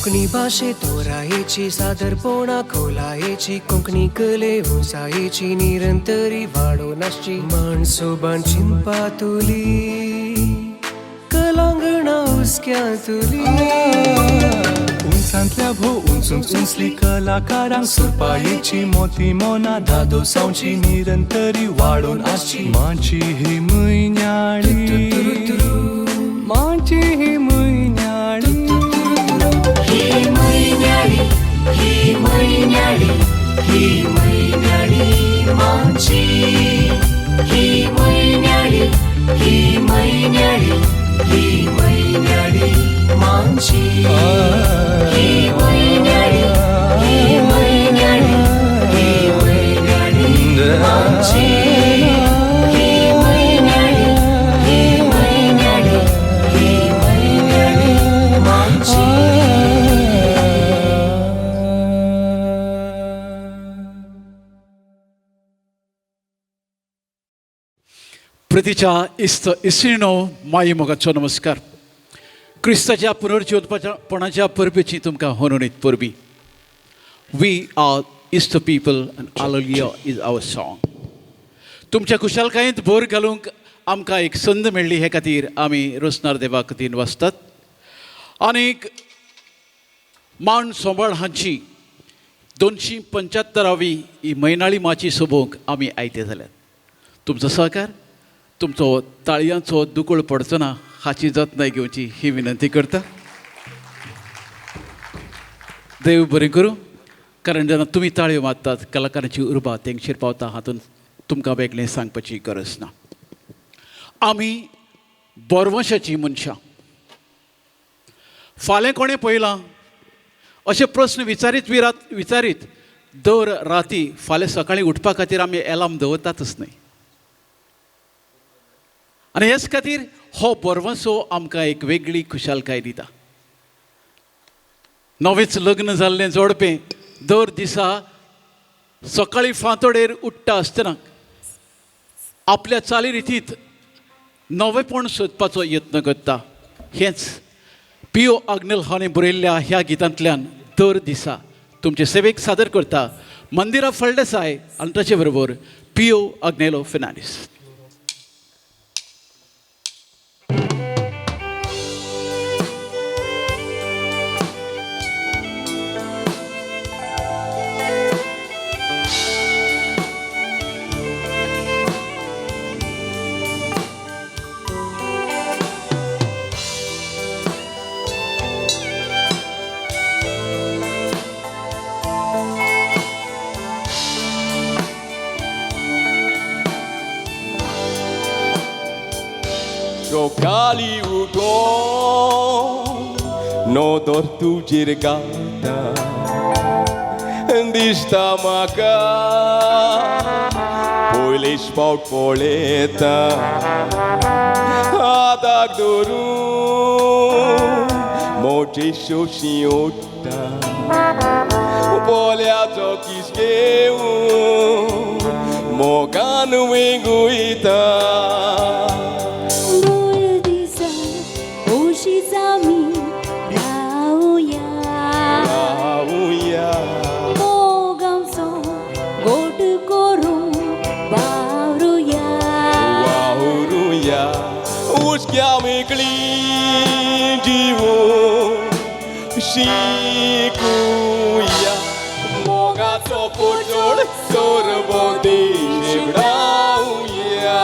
कोंकणी भाशे तोरायेची सादरपणा खोलायेची कोंकणी कले उंचायेची निरंतरी वाडोवन आसची माणसोबान चिंतपा तुली कलांगणा हुस्क्यांतुली उंचांतल्या भोव उंच उंच उंचली कलाकारांक सुरपायेची मोती मोना दादोसांवची निरंतरी वाडोवन आसची माची ही म्हयन्याळी माची ही म्हयन्याळी ही म्हयन्याळी ही म्हयन्याळी ही म्हयन्याळी माची ही म्हयन्याळी ही म्हयन्याळी ही म्हयन्याळी माची ही म्हयन्याळी ही म्हयन्याळी ही म्हयन्याळी माची ही म्हयन्याळी ही म्हयन्याळी ही म्हयन्याळी माची. प्रितीच्या इस्त इस्त्रीनो माई मोगाचो नमस्कार. क्रिस्ताच्या पुनर्जिवतपणाच्या परबेची तुमकां होनोनीत परबी. We are Easter people and hallelujah is our song. तुमच्या खुशालकायेंत भर घालूंक आमकां एक संद मेळ्ळी हे खातीर आमी रोसनार देवाक दिन वाचतात. आनीक मान सोंबाळ हांची 275वी ही म्हयनाळी माची सोबोवंक आमी आयते जाल्यात. तुमचो सहकार तुमचो ताळयांचो दुकळ पडचो ना हाची जतनाय घेवची ही विनंती करता. देव बरें करूं, कारण जेन्ना तुमी ताळयो मारतात कलाकारांची उर्बा तेंगशेर पावता हातूंत तुमकां वेगळें सांगपाची गरज ना. आमी बोरवंशाचीं मनशां. फाल्यां कोणें पळयलां अशे प्रस्न विचारीत विचारीत दर राती फाल्यां सकाळीं उठपा खातीर आमी एलार्म दवरतातच न्हय. आनी हेच खातीर हो बोरवंसो आमकां एक वेगळी खुशालकाय दिता. नवेंच लग्न जाल्लें जोडपें दर दिसा सकाळीं फांतोडेर उठ्ठा आसतना आपल्या चालीरितींत नवेपण सोदपाचो यत्न करता. हेंच पियो आग्नेल हाणें बरयल्ल्या ह्या गितांतल्यान दर दिसा तुमचे सेवेक सादर करता मंदिरा फळदेसाय आनी ताचे बरोबर पियो आग्नेलो फेर्नांडीस. सकाळी उठून नदर तुजेर घालता दिसता म्हाका पयलेच फावट पळयता हाताक धरून म्हजे शोशी उठ्ठा पोल्याचो किस घेवन मोगान वेंगयता. मेकळी जीवन शिकूया मोगाचो पोटोळ सरबोदेश उडावया.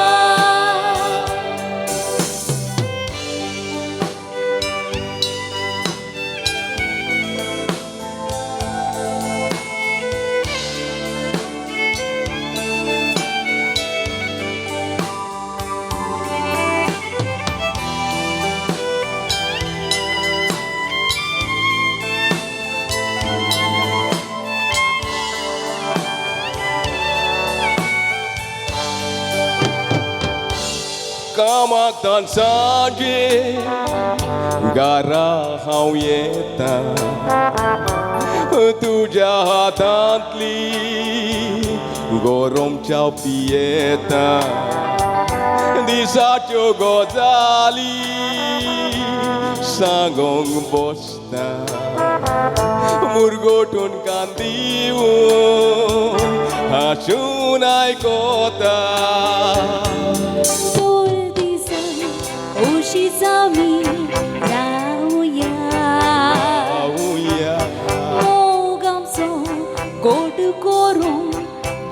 कामाक तान सांजे घरा हांव येता तुज्या हातांतली गरम च्या पियेता दिसाच्यो गजाली सांगोंक बसता मुरगोटून कांदिवून हांसून आयकता. दोर दिसा ओशी जामी रावया रावया मोग आमचो गोड करून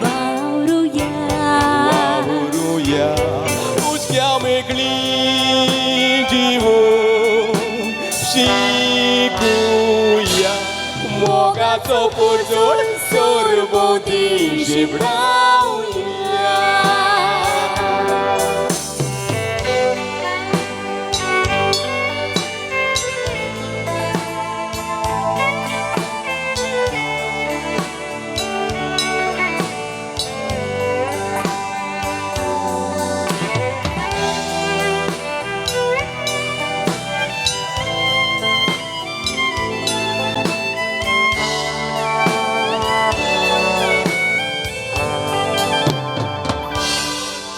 वावरुया वावरुया उचक्या मेकळी जिवून शिकुया मोगाचो पुरजोड सरभोंवती शिंपडावया.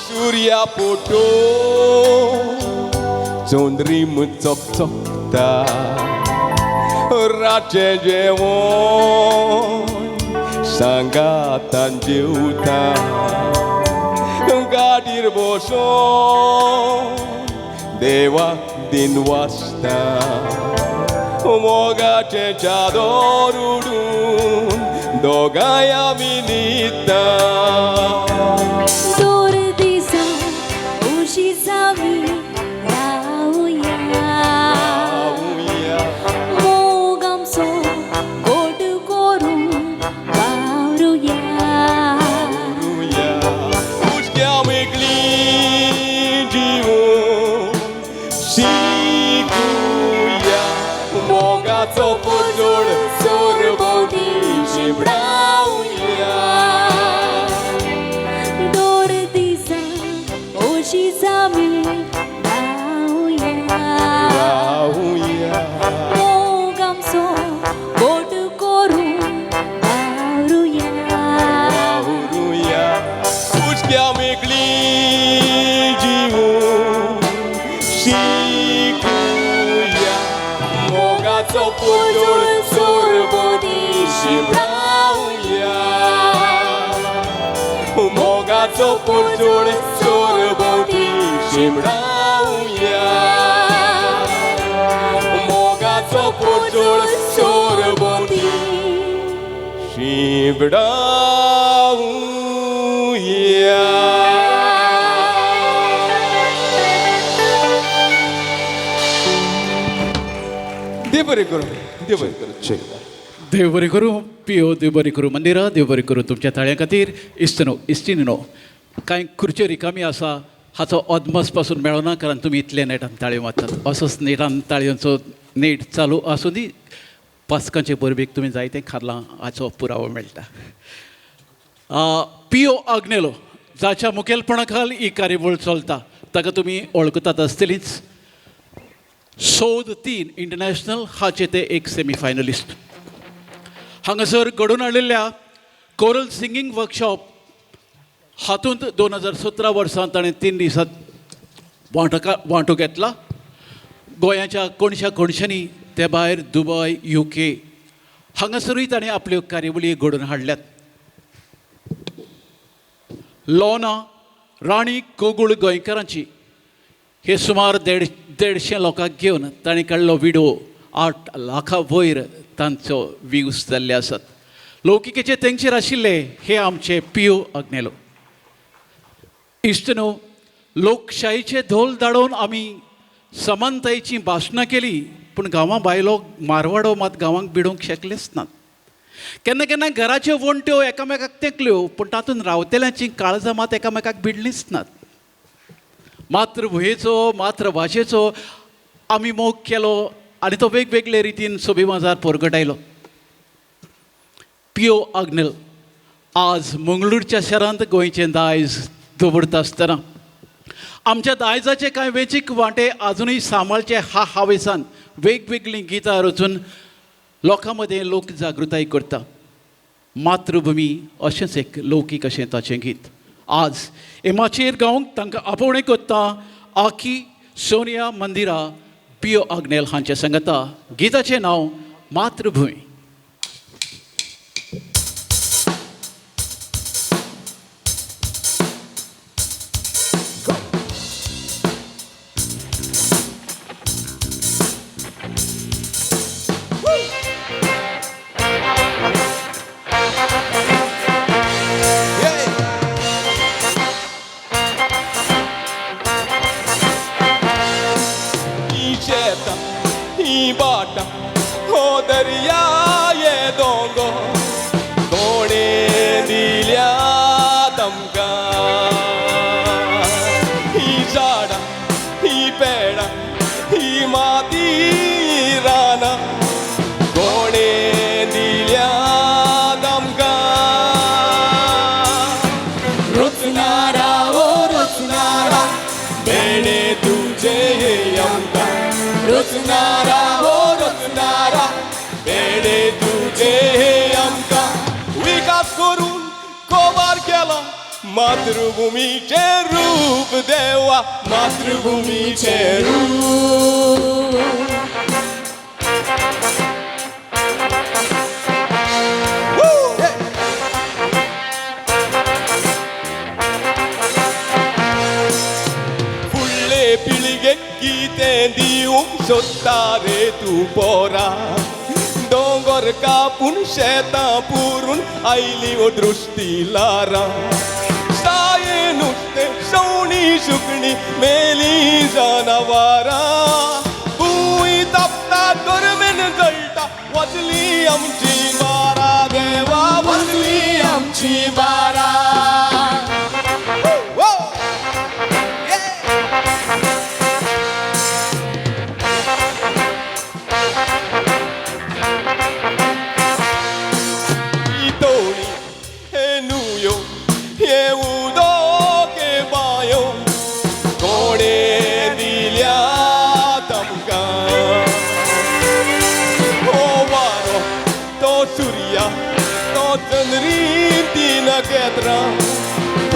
सूर्या पोटो चंद्रीम चकचकता रातचें जेवण सांगातान जेवता गाडीर बसोन देवाक दिन वाचता मोगाचें चादर उडून दोगांय आमी न्हिदता. दोर दिसा ओशी जामी रावया रावया मोग आमचो गोड करून वावरुया वावरुया उचक्या मेकळी जिवून शिकुया मोगाचो पुरजोड सरभोंवती शिंपडावया. दोर दिसा ओशी जामी रावया रावया मोग आमचो गोड करून वावरुया वावरुया उचक्या मेकळी जिवून शिकुया मोगाचो पुरजोड सरभोंवती शिंपडावया मोगाचो पुरजोड सरभोंवती शिंपडावया मोगाचो पुरजोड सरभोंवती शिंपडावया. देव बरें करूं, देव बरें करूं. देव बरें करूं पियो, देव बरें करूं मंदिरा, देव बरें करूं तुमच्या ताळ्यां खातीर. इश्टनो इश्टिनो कांय खुर्च्यो रिकामी आसा हाचो अदमास पासून मेळना कारण तुमी इतले नेटान ताळयो मारतात. असोच नेटान ताळयांचो नेट चालू आसूं दी. पास्कांचे परबेक तुमी जायतें खाल्लां हाचो पुरावो मेळटा. पियो आग्नेलो जाच्या मुखेलपणा खाल ही कार्यावळ चलता ताका तुमी वळखतात आसतलीच. सोद 3 इंटरनॅशनल हाचे ते एक सेमी फायनलिस्ट. हांगासर घडोवन हाडिल्ल्या कोरल सिंगींग वर्कशॉप हातूंत 2017 वर्सां ताणें 3 दिसांत वांटो घेतला. गोंयाच्या कोणशा कोणशांनी ते भायर दुबय, UK हांगासरूय ताणें आपल्यो कार्यावळी घडोवन हाडल्यात. लोना राणी कोगूळ गोंयकारांची हे सुमार 150 लोकांक घेवन ताणें काडलो विडिओ 8 लाखां वयर तांचो व्यूज जाल्ले आसात. लौकिकेचे तेंगशेर आशिल्ले हे आमचे पियो आग्नेलो. इश्टनो, लोकशाहीचे धोल धाडोवन आमी समानतायेची भाशणां केली पूण गांवां भायलो मारवाडो मात गांवांक बिडोवंक शकलेच नात. केन्ना केन्ना घराच्यो वण्ट्यो एकामेकाक तेंकल्यो पूण तातूंत रावतल्यांची काळजां मात एकामेकाक भिडलींच नात. मातृभुंयेचो मातृभाशेचो आमी मोग केलो आनी तो वेगवेगळे रितीन सोबीमाजार परगटायलो. पियो आग्नेल आज मंगळूरच्या शारांत गोंयचें दायज दवरता आसतना आमच्या दायजाचे कांय वेंचीक वांटे आजुनूय सांबाळचे हा हावेसान वेगवेगळीं गितां रचून लोकां मदें लोक जागृताय करता. मातृभुमी अशेंच एक लौकीक अशें ताचें गीत आज हे माचयेर गावंक तांकां आपोवणें करता. आकी सोनिया मंदिरा पियो आग्नेल हांचे संगता. गीताचें नांव मातृभूंय. मातृभूमीचे रूप देवा, मातृभूमीचे रूप. फुडले पिळगे कितें दिवंक सोदता रे तूं पोरा, दोंगर कापून शेतां पुरून आयली ओ दृश्टी लारां. नुस्तें सवणी सुकणी मेली जनावरां, भूंय तापता गरमेन जळटा, वचली आमची बारा देवा, वचली आमची बारा. तोणी हे नुयो हे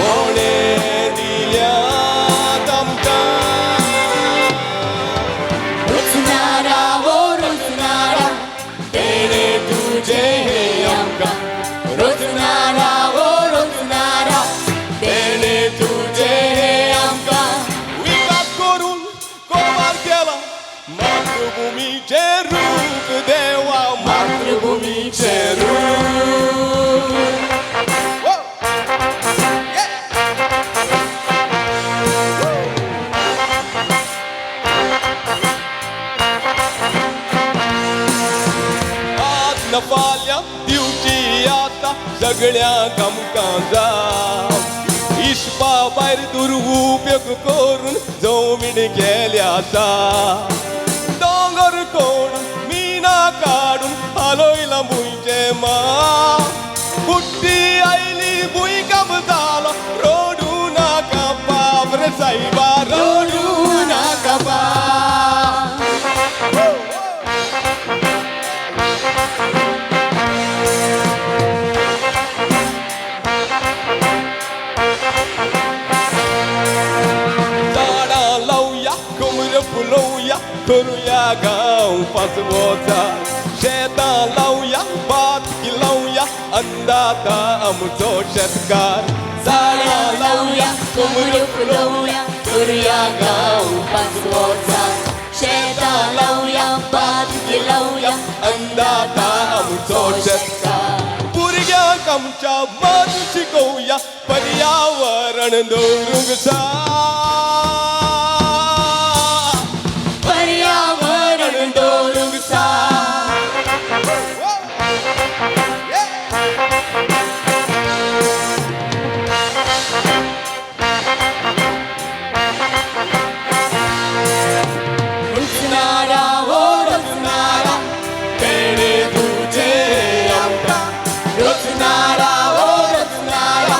कोणे दिल्या आमकां. रचणारा ओ रचणारा तेणे तुजें हें आमकां, रचणारा ओ रचणारा तेणे तुजें हें आमकां. विकास करून कोबार केला मातृभूमीचें रूप देवा, मातृभूमीचें रूप. फाल्यां दिवची आतां सगळ्यांक आमकां जाप, इश्पा भायर दुरुपयोग करून जमीन केल्या आसा. दोंगर कोडून मिना काडून हालयलां भुंयचें माप, बुट्टी आयली भुंयकांप जालो, रडूं नाका बाप रे सायबा, रडूं नाका बाप. झाडां लावया कोमऱ्यो फुलोवया करुया गांव पाचवोचा, शेतां लावया भात किलोवया अंदाता आमचो शेतकार. झाडां लावया कोमऱ्यो फुलोवया करुया गांव पाचवोचा, शेतां लावया भात किलोवया अंदाता आमचो शेतकार. भुरग्यांक आमच्या मत शिकोवया पर्यावरण दवरूंक जाय, पर्यावरण दवरूंक जाय. रचणारा ओ रचणारा तेणे तुजें आमकां, रचणारा ओ रचणारा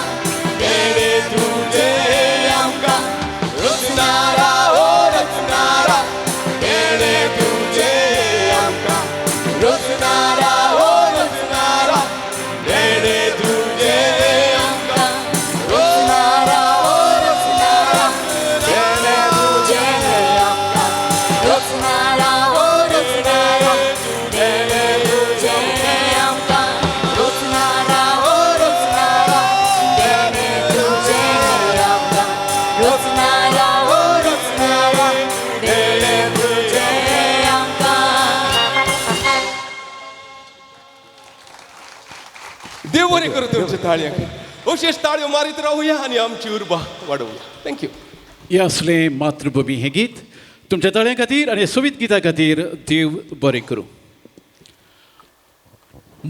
तेणे तुजें आमकां, रचणारा. देव बरें करूं तुमच्या ताळयांक. अशेच ताळयो मारीत रावया आनी आमची उर्बा वाडोवया. Thank you. हें असलें मातृभुमी हें गीत तुमच्या ताळयां खातीर आनी सोबीत गिता खातीर देव बरें करूं.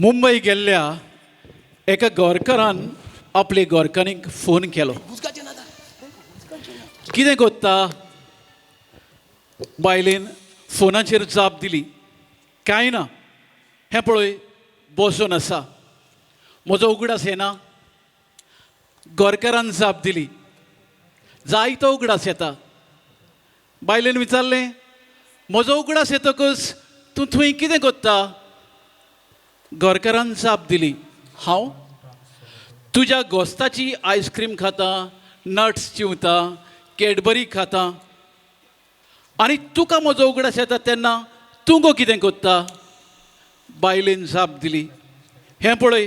मुंबय गेल्ल्या एका गोरकारान आपले गोरकारीक फोन केलो. कितें कोत्ता? बायलेन फोनाचेर जाप दिली, कांय ना, हें पळय बसून आसा, म्हजो उगडास येना. गोरकारान जाप दिली, जायतो उगडास येता. बायलेन विचारलें, म्हजो उगडास येतकच तूं थंय कितें कोत्ता? गोरकारान जाप दिली, हांव तुज्या गोस्ताची आयस्क्रीम खाता, नट्स चिंवता, कॅडबरी खाता, आनी तुका म्हजो उगडास येता तेन्ना तूं गो कितें कोत्ता? बायलेन जाप दिली, हें पळय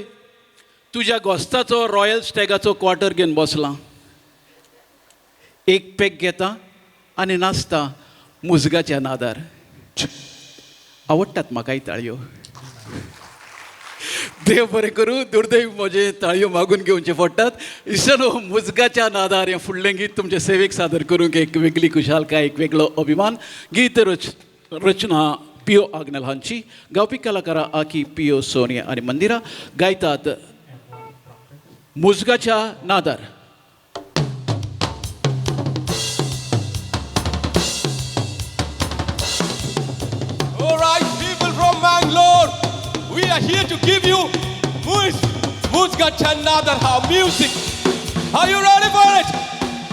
तुज्या गोस्ताचो रॉयल स्टॅगाचो क्वार्टर घेवन बसलां, एक पॅक घेता आनी नाचता मुजगाच्या नादार. आवडटात म्हाकाय ताळयो. देव बरें करूं. दुर्दैव म्हजे ताळयो मागून घेवचे पडटात. इसनो मुजगाच्या नादार हें फुडलें गीत तुमचे सेवेक सादर करूंक एक वेगळी खुशालकाय, एक वेगळो अभिमान. गीत रचना पियो आग्नेल हांची, गावपी कलाकारां आकी, पियो, सोनिया आनी मंदिरा गायतात मुजगाच्या नादार. All right, people from Mangalore, we are here to give you Muzgacha Nadar music. Are you ready for it?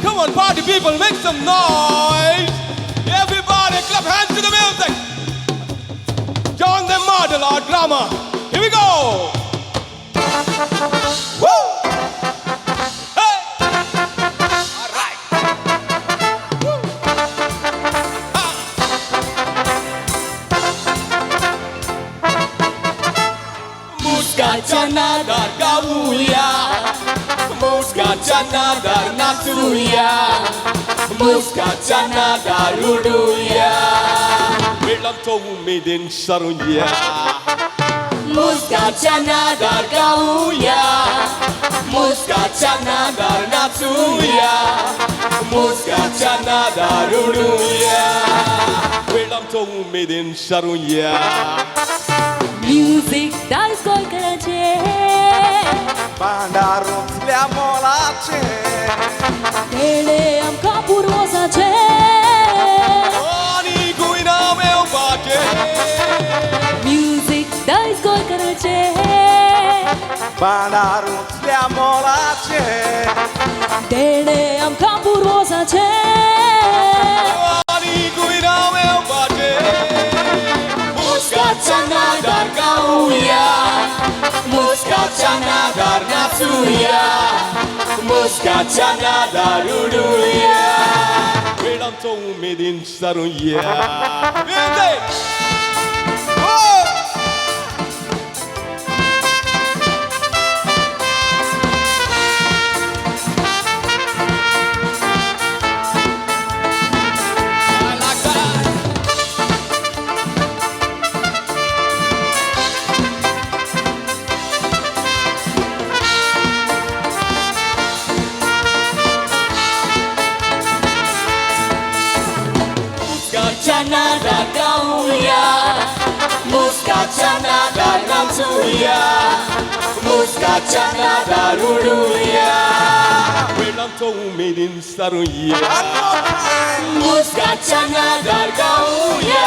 Come on, party people, make some noise. Everybody, clap hands to the music. Join the model or drama. Here we go. Woo! Hey! All right. Woo! मुस्काच्या नादार गाऊया, मुस्काच्या नादार नाचूया, मुस्काच्या नादार उडूया, वेळांचो उमेदीन सारूया. मुस्काच्या नादार गाऊया, मुस्काच्या नादार नाचूया, मुस्काच्या नादार उडूया, वेळांचो उमेदीन सारूया. Music दायज गोंयकाराचें, भांडारूंतल्या मोलाचें, तेणें आमकां पुर्वजाचें, आनी गुयना मेवपाचें. म्युझिक दायज गोंयकाराचें, भांडारूंतल्या मोलाचें, तेणें आमकां पुर्वजाचें, आनी गुयना मेवपाचें. मुस्काच्या नादार गाऊया, मुस्काच्या नादार नाचूया, मुस्काच्या नादार उडूया, वेळांचो उमेदीन सारूया. Music! Woo! I like that. मुस्काच्या नादार गाऊया, मुस्काच्या नादार नाचूया, मुस्काच्या नादार उडूया, वेळांचो उमेदीन सारूया. मुस्काच्या नादार गाऊया,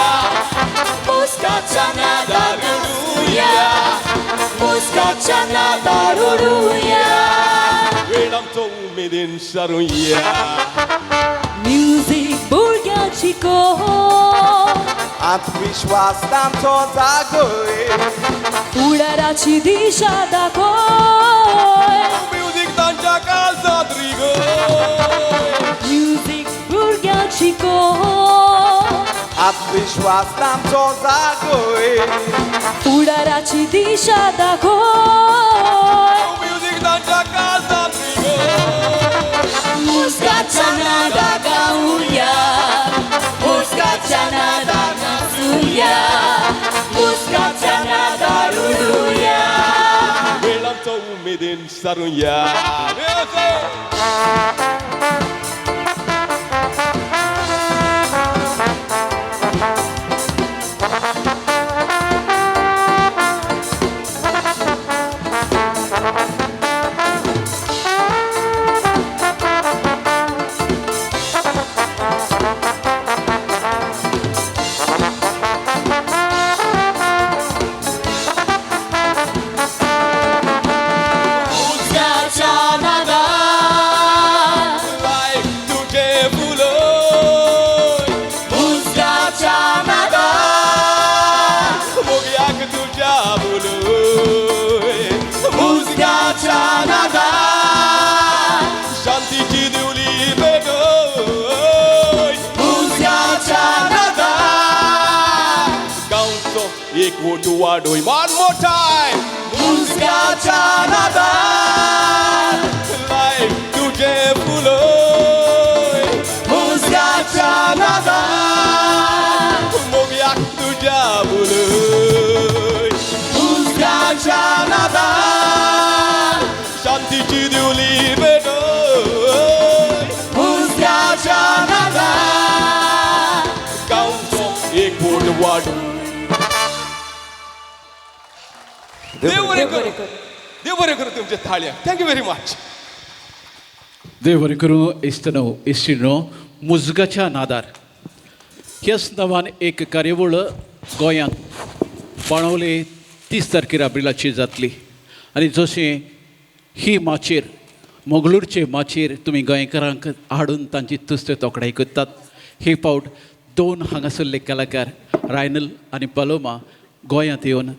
मुस्काच्या नादार नाचूया, मुस्काच्या नादार उडूया, वेळांचो उमेदीन सारूया. म्युझिक भुरग्यांची कोण, आत्मविश्वास तांचो जागय, फुडाराची दिशा दाखय. म्युझिक तांच्या काळजांत रिगय. म्युझिक भुरग्यांची कोण, आत्मविश्वास तांचो जागय, फुडाराची दिशा दाखय. म्युझिक तांच्या काळजांत रिगय. मुस्काच्या नादार गाऊया, मुस्काच्या नादार नाचूया, मुस्काच्या नादार उडूया, वेळांचो उमेदीन सारुया. Music. उज्याच्या नादात लायक तुझे फुलोय उज्याच्या नादात मोगयाक तुझ्या फुलोय उज्याच्या नादात शांतीची दिवली पेटोय उज्याच्या नादात गांवचो एकवट वाडोय. One more time. उज्याच्या नादात लायक तुझे फुलोय उज्याच्या नादात मोगयाक तुझ्या फुलोय उज्याच्या नादात शांतीची दिवली पेटोय उज्याच्या नादात गांवचो एकवट वाडोय. देव बरें करूं, देव बरें करूं तुमच्या थाळ्या. Thank you very much. देव बरें करूं इश्टनो इश्टिणो. मुजगाच्या नादार ह्याच नांवान एक कार्यावळ गोंयांत बाणावले 30 तारखेर एप्रिलाची जातली आनी जशें ही माचयेर मंगळूरचे माचयेर तुमी गोंयकारांक हाडून तांची तुस्त तोखणाय करतात, हे फावट दोन हांगासरले कलाकार रायनल आनी पलोमा गोंयांत येवन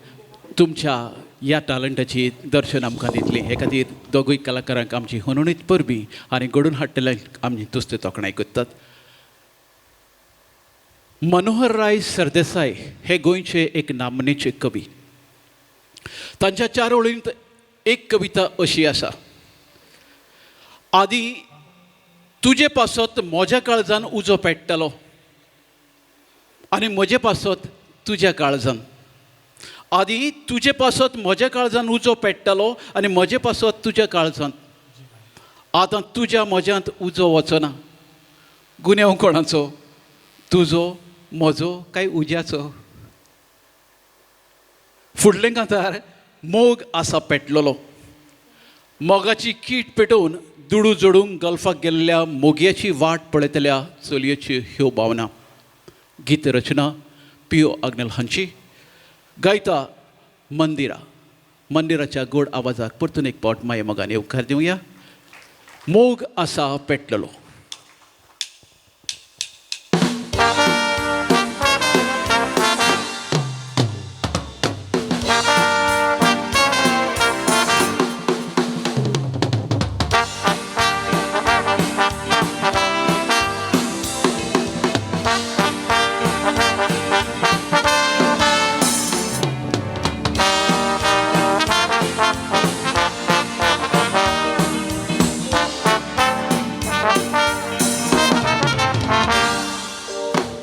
तुमच्या ह्या टॅलंटाची दर्शन आमकां दितली. हे खातीर दोगूय कलाकारांक आमची हुनहुनीत परबी आनी घडोवन हाडटल्यांक आमची तुस्त तोखणाय करतात. मनोहर राय सरदेसाय हे गोंयचे एक नामनेचे कवी. तांच्या चार ओळींत एक कविता अशी आसा. आदी तुजे पासत म्हज्या काळजान उजो पेट्टालो आनी म्हजे पासत तुज्या काळजान. आदी तुजे पासत म्हज्या काळजान उजो पेट्टालो आनी म्हजे पासत तुज्या काळजान. आतां तुज्या म्हज्यांत उजो वचना. गुन्यांव कोणाचो, तुजो म्हजो काय उज्याचो? फुडलें कांतार मोग आसा पेटलेलो. मोगाची कीट पेटोवन दुडू जोडूंक गल्फाक गेल्ल्या मोगयाची वाट पळयतल्या चलयेच्यो ह्यो भावना. गीत रचना पियो आग्नेल हांची. गायता मंदिरा. मंदिराच्या गोड आवाजाक परतून एक पावट माये मोगान येवकार दिवया. मोग आसा पेटलेलो.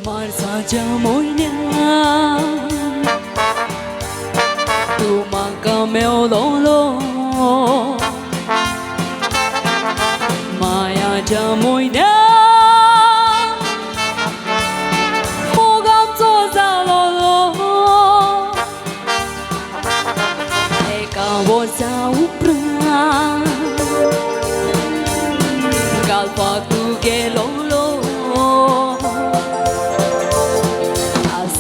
मार्साच्या म्हयन्यांत तूं म्हाका मेवलोलो, मायाच्या म्हयन्यांत मोग आमचो जालोलो. एका वर्सा उपरांत घालपाक तूं गेलोलो.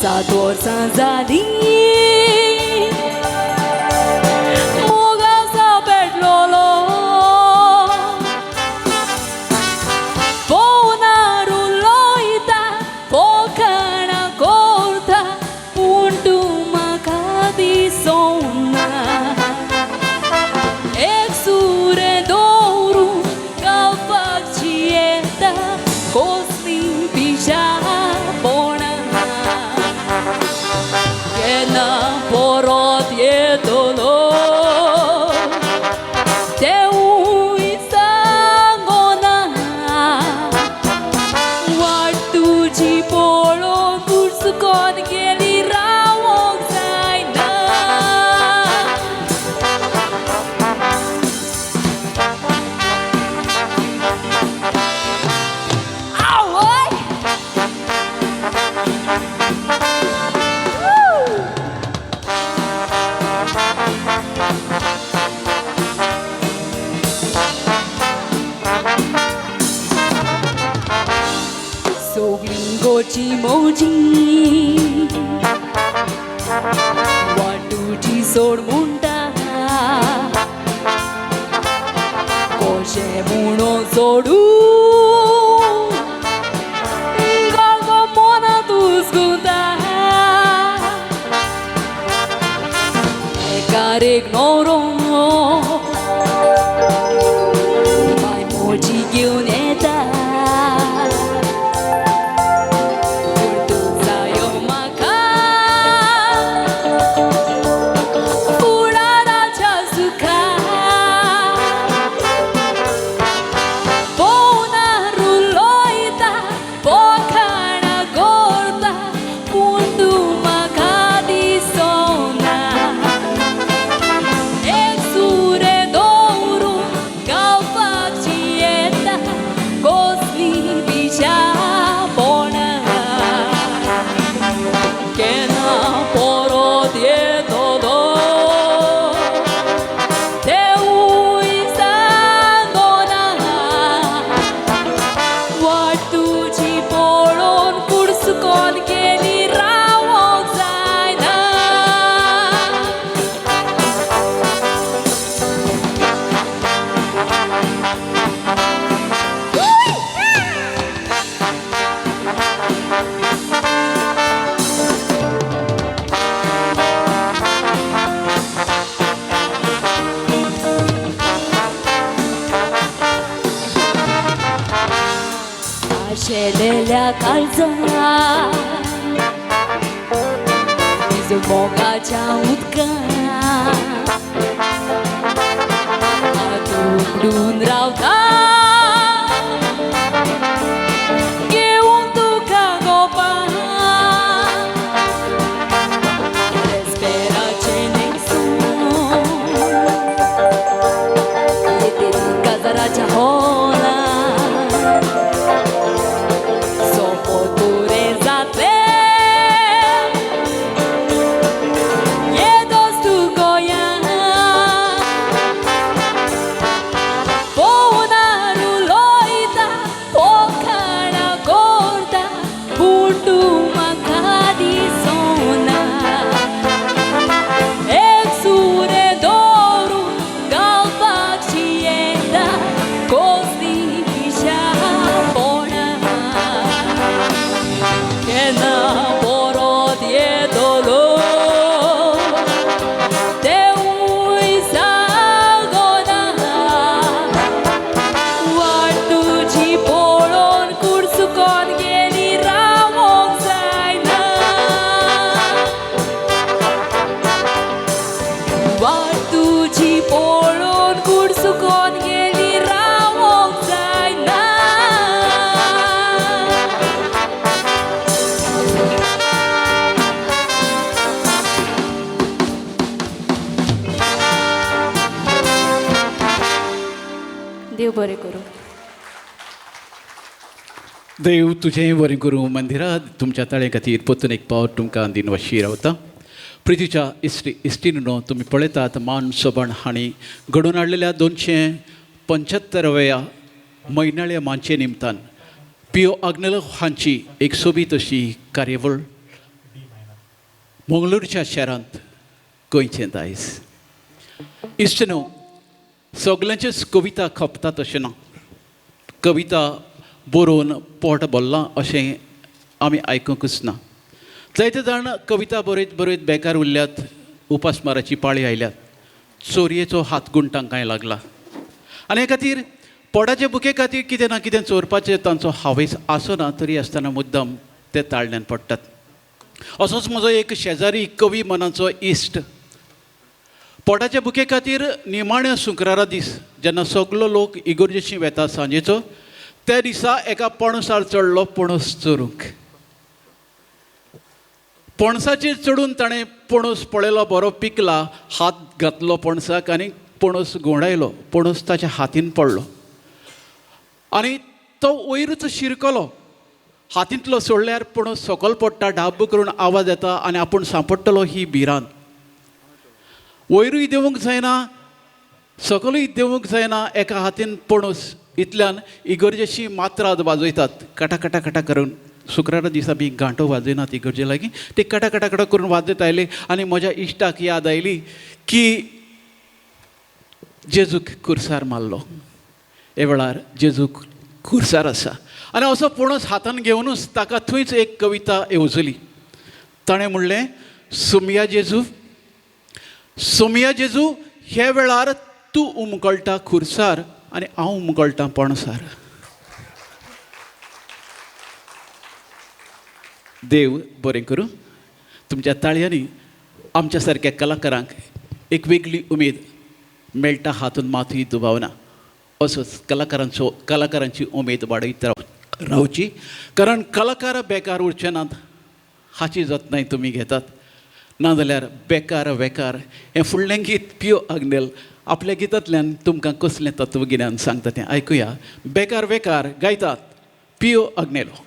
7 वर्सां जालीं मोग आसा पेटलोलो. फोनार उलयता फोकाणां करता पूण तूं म्हाका दिसोना. एक सुरें दवरून गावपाक जियेता कसलीं पिशापणां. सोडून गोगो मनांत उसगुता एकार एक नवरो बाय मोजी घेवन येता पूण तूं जायो म्हाका फुडाराच्या सुखा फोनार उलयता फकाणां करता पूण तूं म्हाका दिसना एक सुरें दवरून गावपाक जियेता कसली पिशापणां केन्ना परत येतलो तेवूय सांगना वाट तुजी पळोवन कुडसुकोन गेली रावोंक जायना. आशेलेल्या काळजा तुजो मोगाच्या उदकांत हात उगडून रावता घेवन तुका गोपां रेस्पेराचें न्हेसून येतेली काजाराच्या हॉलांत सोंपो तुरें जातलें येदोस तूं गोंयांत फोनार उलयता फकाणां करता पूण तूं म्हाका दिसना एक सुरें दवरून गावपाक जियेता कसली पिशापणां केन्ना परत येतलो तेवूय सांगना वाट तुजी पळोवन कुडसुकोन गेली रावोंक जायना वाट तुजी पळोवन कुडसुकोन गेली रावोंक जायना. देव बरें करूं. देव तुजें बरें करूं मंदिरात तुमच्या ताळे खातीर परतून एक पावट तुमकां दिनवाशी रावता. प्रितीच्या इश्टी इश्टिणीनो, तुमी पळयतात मान सोबण हांणी घडोवन हाडलेल्या 275व्या म्हयनाळ्या मांचे निमतान पियो आग्नेलो हांची एक सोबीत अशी कार्यावळ मंगळूरच्या शारांत गोंयचें दायज. इश्टिनो, सगल्यांच्योच कविता खपतात अशें ना. कविता बरोवन पोट भरलां अशें आमी आयकुंकूच ना. जायते जाण कविता बरयत बरयत बेकार उरल्यात, उपासमाराची पाळी आयल्यात, चोरयेचो हातगुण तांकांय लागला आनी हे खातीर पोटाचे भुके खातीर कितें ना कितें चोरपाचें तांचो हावेस आसना तरी आसतना मुद्दम ते ताळल्यान पडटात. असोच म्हजो एक शेजारी कवी मनाचो इश्ट पोटाचे भुके खातीर निमाण्या शुक्रारा दीस जेन्ना सगलो लोक इगर्जेशी वेता सांजेचो त्या दिसा एका पणसार चडलो पणस चोरूंक. पणसाचेर चडून ताणें पणस पळयलो बरो पिकला, हात घातलो पणसाक आनी पणस घुंवडायलो. पणस ताच्या हातीन पडलो आनी तो वयरूच शिरकलो. हातींतलो सोडल्यार पणस सकयल पडटा, ढाब्ब करून आवाज येता आनी आपूण सांपडटलो ही भिरांत. वयरूय देंवूंक जायना, सकलूय देंवूंक जायना, एका हातीन पणस. इतल्यान इगर्जेशी मात्राद वाजयतात कटा कटा कटा करून. शुक्रारा दिसा बी घांटो वाजयनात इगर्जे लागीं, ते कटा कटा कटा करून वाजयत आयले आनी म्हज्या इश्टाक याद आयली की जेजूक कुर्सार मारलो. हे वेळार जेजू खुर्सार आसा आनी असो पणस हातान घेवनूच ताका थंयच एक कविता येवजली. ताणें म्हणलें, सोमया जेजू, सोमया जेजू, हे वेळार तूं उमकळटा खुर्सार आनी हांव उमकळटा पणसार. देव बरें करूं. तुमच्या ताळयांनी आमच्या सारक्या कलाकारांक एक वेगळी उमेद मेळटा हातूंत मातूय दुबाव ना. असोच कलाकारांचो कलाकारांची उमेद वाडयत रावची, कारण कलाकार बेकार उरचे नात हाची जतनाय तुमी घेतात. नाजाल्यार बेकार बेकार हें फुडलें गीत पियो आग्नेल आपल्या गितांतल्यान तुमकां कसलें तत्वगिन्यान सांगता तें आयकुया. बेकार बेकार गायतात पियो Agnelo.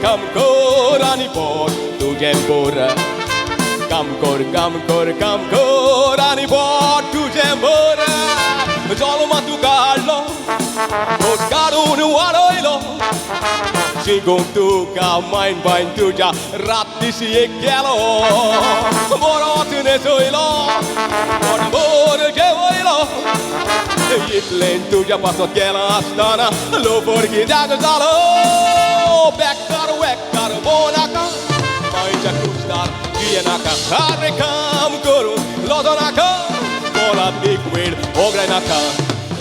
Kam kor, ani por, tujem por. Kam kor, kam kor, kam kor, ani por, tujem por. Jolma tu carlo, karun waroilo. Shigum tu ka main bain tuja, ratti si ekelo. Borot ne soilo, bor bor jevoilo. Itlen tuja pasot kela astana, lo कित्याक जालो. बेकार वेकार बोनाका, मायच्या कुस्तार जियेनाका. आरे काम करूं लजो नाका, मोलादीक वेळ ओगराय नाका.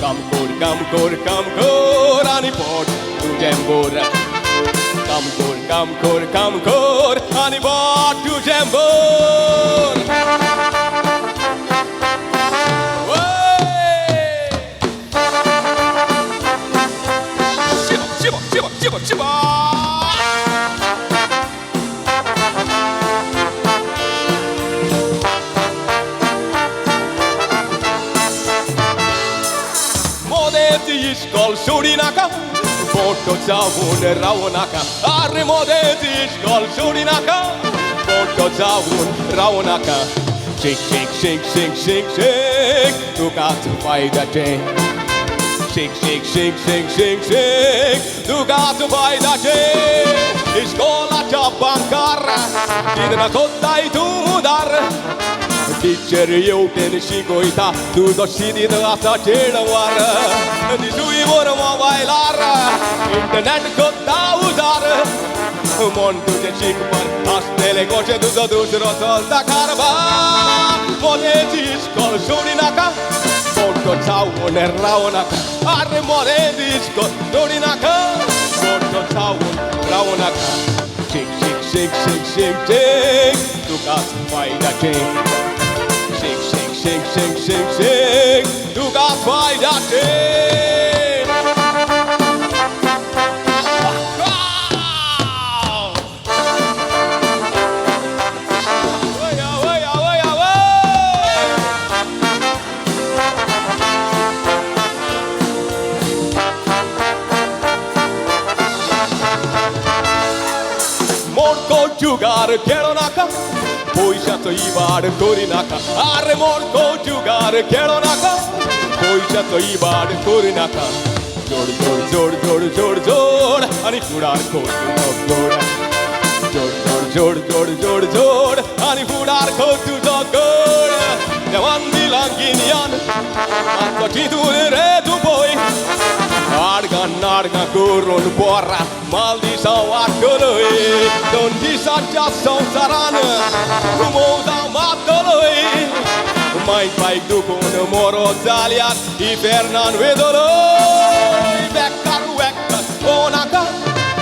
काम कर काम कर काम कर आनी पोट तुजें भर. काम कर काम कर काम कर आनी पोट तुजें भर. सोडी नाका, फोटो जावन रावू नाका. आरे मोदेच इश्कोल सोडी नाका, फोटो जावन रावू नाका. Shake shake shake shake shake shake, तुकाच फायद्याचें. Shake shake shake shake shake shake, तुकाच फायद्याचें. इश्कोलाच्या बांकार कितें कोत्ताय तूं उदार. टिचर येवटेन शिकयता तुजो शिदीत आसा चेडवार. दिसूय वर मोबायलार इंटरनेट कोत्ता उजार. मन तुजें शिकपार आसतलें कशें तुजो दुसरो चलता कारभार. मोदेची इश्कोल सोडी नाका, मोटो जावन रावू नाका. आरे मोदेची इश्कोल सोडी नाका, मोटो जावन रावू नाका. Shake shake shake shake shake shake, तुकाच फायद्याचें. Shake shake shake shake shake shake, तुकाच फायद्याचें. जुगार खेळो नाका, पयशाचो इबाड करी नाका. आरे मोडको जुगार खेळो नाका, पयशाचो इबाड करी नाका. जोड जोड जोड जोड जोड जोड आनी फुडार कर तुजो गोड. जोड जोड जोड जोड जोड जोड आनी फुडार कर तुजो गोड. देवान दिलां गिन्यान मातसो चिंतून रे तूं पळय. आडगां नाडगां करून पोरा माल दिसा वाडटलोय. दोन दिसाच्या संवसारान मौजां मारतलोय. माय पायक दुखून मोरो जाल्यार इफेर्नान वेतलोय. बेकार वेकार नाका,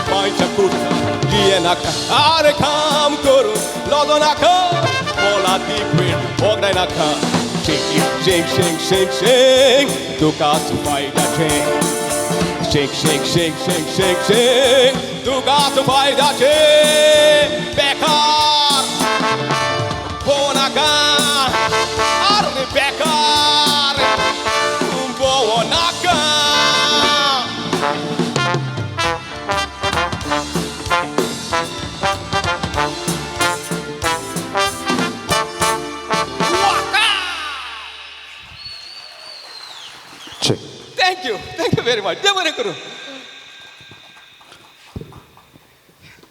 मायच्या कुर्सा जियेनाका. आरे काम करून लजो नाका, मोलादीक वेळ ओगडाय नाका. Shake, shake, shake, shake, shake, तुकाच फायद्याचें. Shake, shake, shake, shake, shake, shake, तुकाच फायद्याचें. बेकार भोंवनाका, आरे बेकार भोंवनाका. Thank you, thank you very much. देव बरें करूं.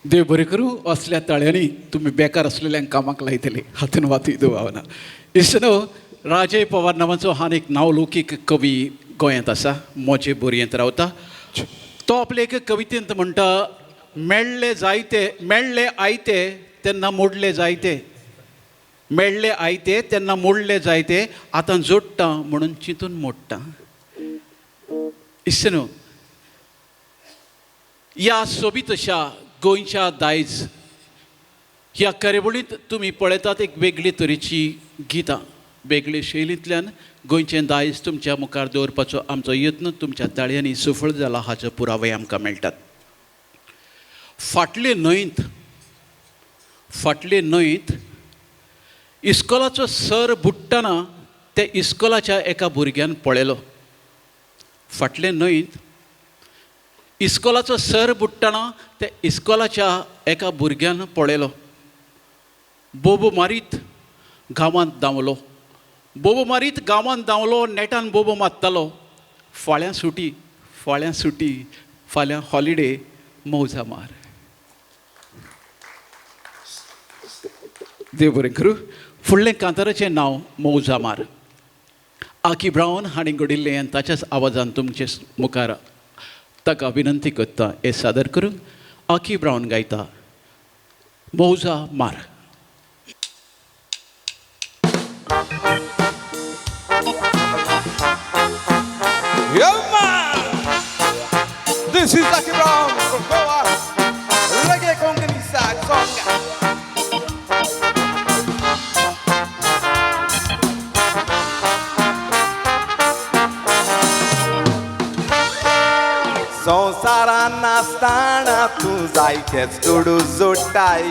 देव बरें करूं. असल्या ताळ्यांनी तुमी बेकार आसलेल्यांक कामाक लायतले हातून वातूय दुबावना. इश्टनो, राजय पवार नांवाचो हान एक नांवलौकीक कवी गोंयांत आसा, मोजे बोरयेंत रावता. तो आपले एके कवितेंत म्हणटा, मेळ्ळे जायते, मेळ्ळे आयते तेन्ना मोडले जायते, मेळ्ळे आयते तेन्ना मोडले जायते, आतां जोडटा म्हणून चिंतून मोडटा. इश्टनो, ह्या सोबीत अशा गोंयच्या दायज ह्या कार्यावळींत तुमी पळयतात एक वेगळी तरेची गितां, वेगळे शैलींतल्यान गोंयचें दायज तुमच्या मुखार दवरपाचो आमचो यत्न तुमच्या ताळयांनी सफळ जाला हाचो पुरावे आमकां मेळटात. फाटले न्हंयत इस्कोलाचो सर बुडटना ते इस्कोलाच्या एका भुरग्यान पळयलो. फाटले न्हंयत इस्कोलाचो सर बुडटना ते इस्कोलाच्या एका भुरग्यान पळयलो. बोबो मारीत गांवांत धांवलो, बोबो मारीत गांवांत धांवलो, नेटान बोबो मारतालो. फाल्यां सुटी, फाल्यां सुटी, फाल्यां हॉलिडे, मौजा मार. देव बरें करूं. फुडलें कांताराचें नांव मौजा मार. आकी ब्रावन हांणी घडिल्लें आनी ताच्याच आवाजान तुमचे मुखार ताका विनंती करता हें सादर करूंक. आकी ब्रावन गायता मौजा मार. Yeah, man! This is Aki Brown from Goa. Reggae Konkani side song. संवसारान नासतना तूं जायतेच दुडू जोडटाय,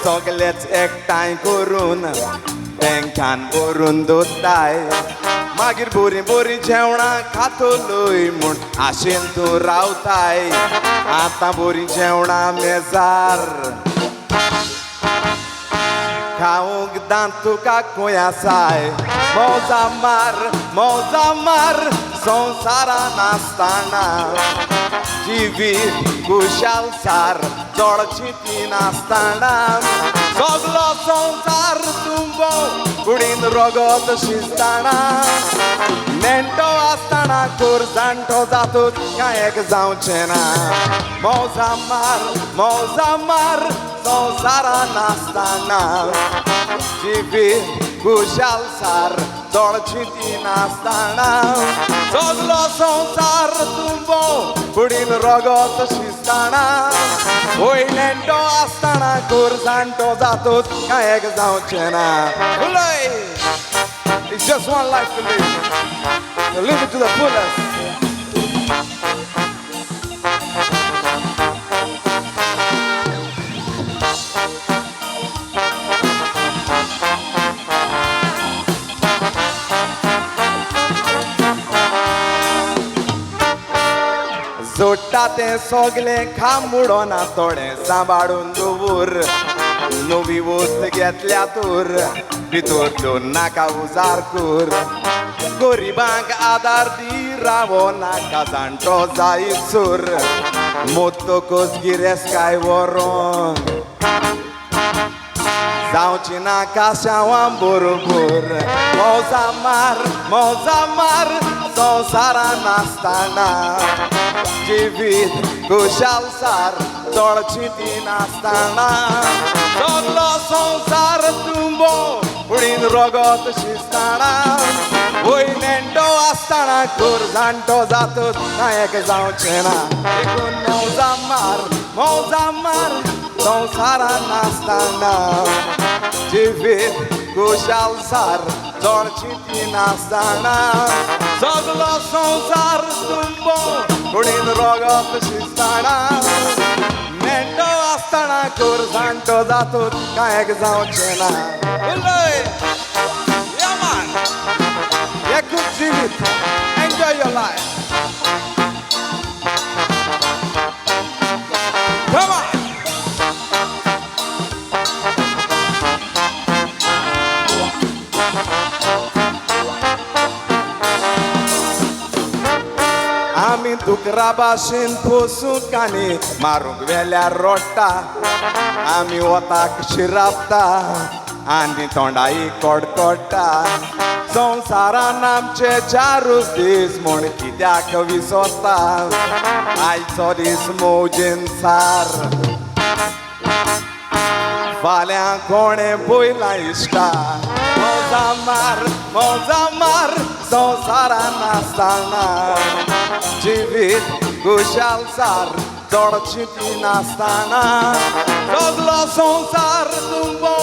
सगलेच एकठांय करून बँकान भरून दवरताय. मागीर बरीं बरीं जेवणां खातलोय म्हूण आशेन तूं रावताय. आतां बरीं जेवणां मेजार खावंक दांत तुका खंय आसाय. मौजा मार, मौजा मार, संवसारान आसतना जिवीत खुशाल सार, चड चिंतिनासतना. सगलो संवसार तुंबो कुडीन रगत शिजताना, नेण्टो आसतना कोर जाणटो जातूच कांय एक जावचें ना. मौजा मार, मौजा मार, संवसारान आसतना जिवीत खुशाल सार, चड चिंतिनासतना. सगलो संवसार तुंबो कुडीन रगत शिजताना, वय नेण्टो आसतना कोर जाणटो जातूच कांय एक जावचें ना. उलय. It's just one life to live. So live it to the fullest. जोडटा तें सगलें खांबुडोना थोडें सांबाळून दवर, नवी वस्त घेतल्या तर भितर दवर नाका उजार कर. गरिबांक आदार दी रावो नाका जाणटो जायसर, मोत्तकच गिरेस्काय व्हरोन जावची ना काशावां बरोबर. मौजा मार, मौजा मार, संवसारान आसतना जिवीत खुशाल सार, चड चिंतिनासतना. सगलो संवसार तुंबो कुडीन रगत शिजताना, वय नेण्टो आसतना कोर जाणटो जातूच कांय एक जावचें ना. देखून मौजा मार, मौजा मार, संवसारान आसतना जिवीत खुशाल सार, चड चिंतिनासतना सगलो संवसार तुंबो कुडीन रगत शिजताना नेण्टो आसतना कोर जाणटो जातूत कांय एक जावचें ना. उलय. Yeah, man. एकूच जिवीत. Enjoy your life. Come on. आमी दुकरा भाशेन पोसूंक आनी मारूंक वेल्यार रोडटा, आमी वताक शिरापता आनी तोंडाई कडकडटा. संवसारान आमचे चारूच दीस म्हूण कित्याक विसरता, आयचो दीस मोजेन सार फाल्यां कोणें पयला इश्टा. मौजा मार मौजा मार संवसारान आसतना जिवीत खुशाल सार चड चिंतिनासतना सगलो संवसार तुंबो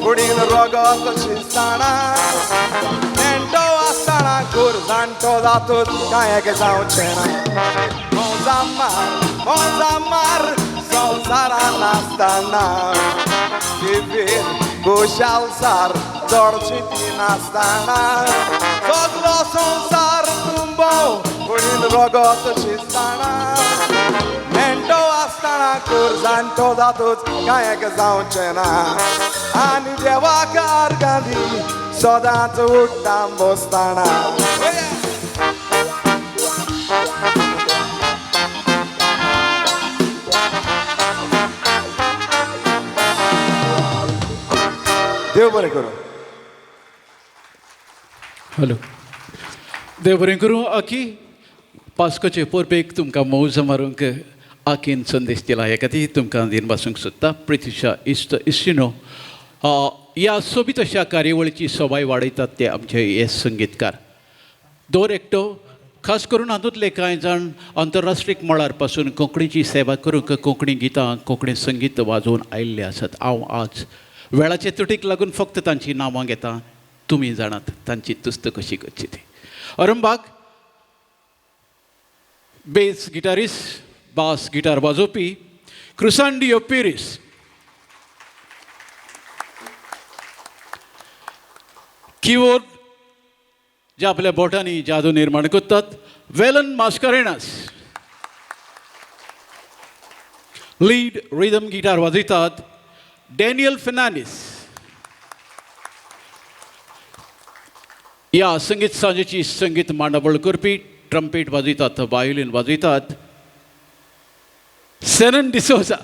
कुडीन रगत शिजताना नेण्टो आसतना कोर जाणटो जातूत कांय एक जावचें ना. मौजा मार मौजा मार संवसारान आसतना जिवीत खुशाल सार चड चिंतिनासतना सगलो संवसार तुंबो कुडीन रगत शिजताना नेण्टो आसतना कोर जाणटो जातूच कांय एक जावचें ना. आनी देवाक आर्गां दी सदांच उठ्ठा बसतना. देव बरें करूं. हॅलो, देव बरें करूं. आकी पास्कोचे परबेक तुमकां मौज मारूंक आकीन संदेश दिला हे खातीर तुमकां दिन बासूंक सोदता. प्रितिशा इश्ट इश्टिनो, ह्या सोबीत अशा कार्यावळीची सोबाय वाडयतात ते आमचे हे संगीतकार दर एकटो, खास करून हातूंतले कांय जाण आंतरराष्ट्रीय मळार पासून कोंकणीची सेवा करूंक कोंकणी गितां कोंकणी संगीत वाजोवन आयिल्ले आसात. हांव आज वेळाचे तुटीक लागून फक्त तांचीं नांवां घेता, तुमी जाणात तांची तुस्त कशी करची ती. अरंबाक बेस गिटारिस्ट, बास गिटार वाजोवपी क्रुसांडियो पिरीस, किबोर्ड जे आपल्या बोटांनी जादू निर्माण करतात Velan Mascarenhas, lead rhythm guitar वाजयतात डॅनियल फेर्नांडीस. ह्या संगीत सांजेची संगीत मांडावळ करपी ट्रम्पेट वाजयतात, वायोलीन वाजयतात सेनन डिसोजा,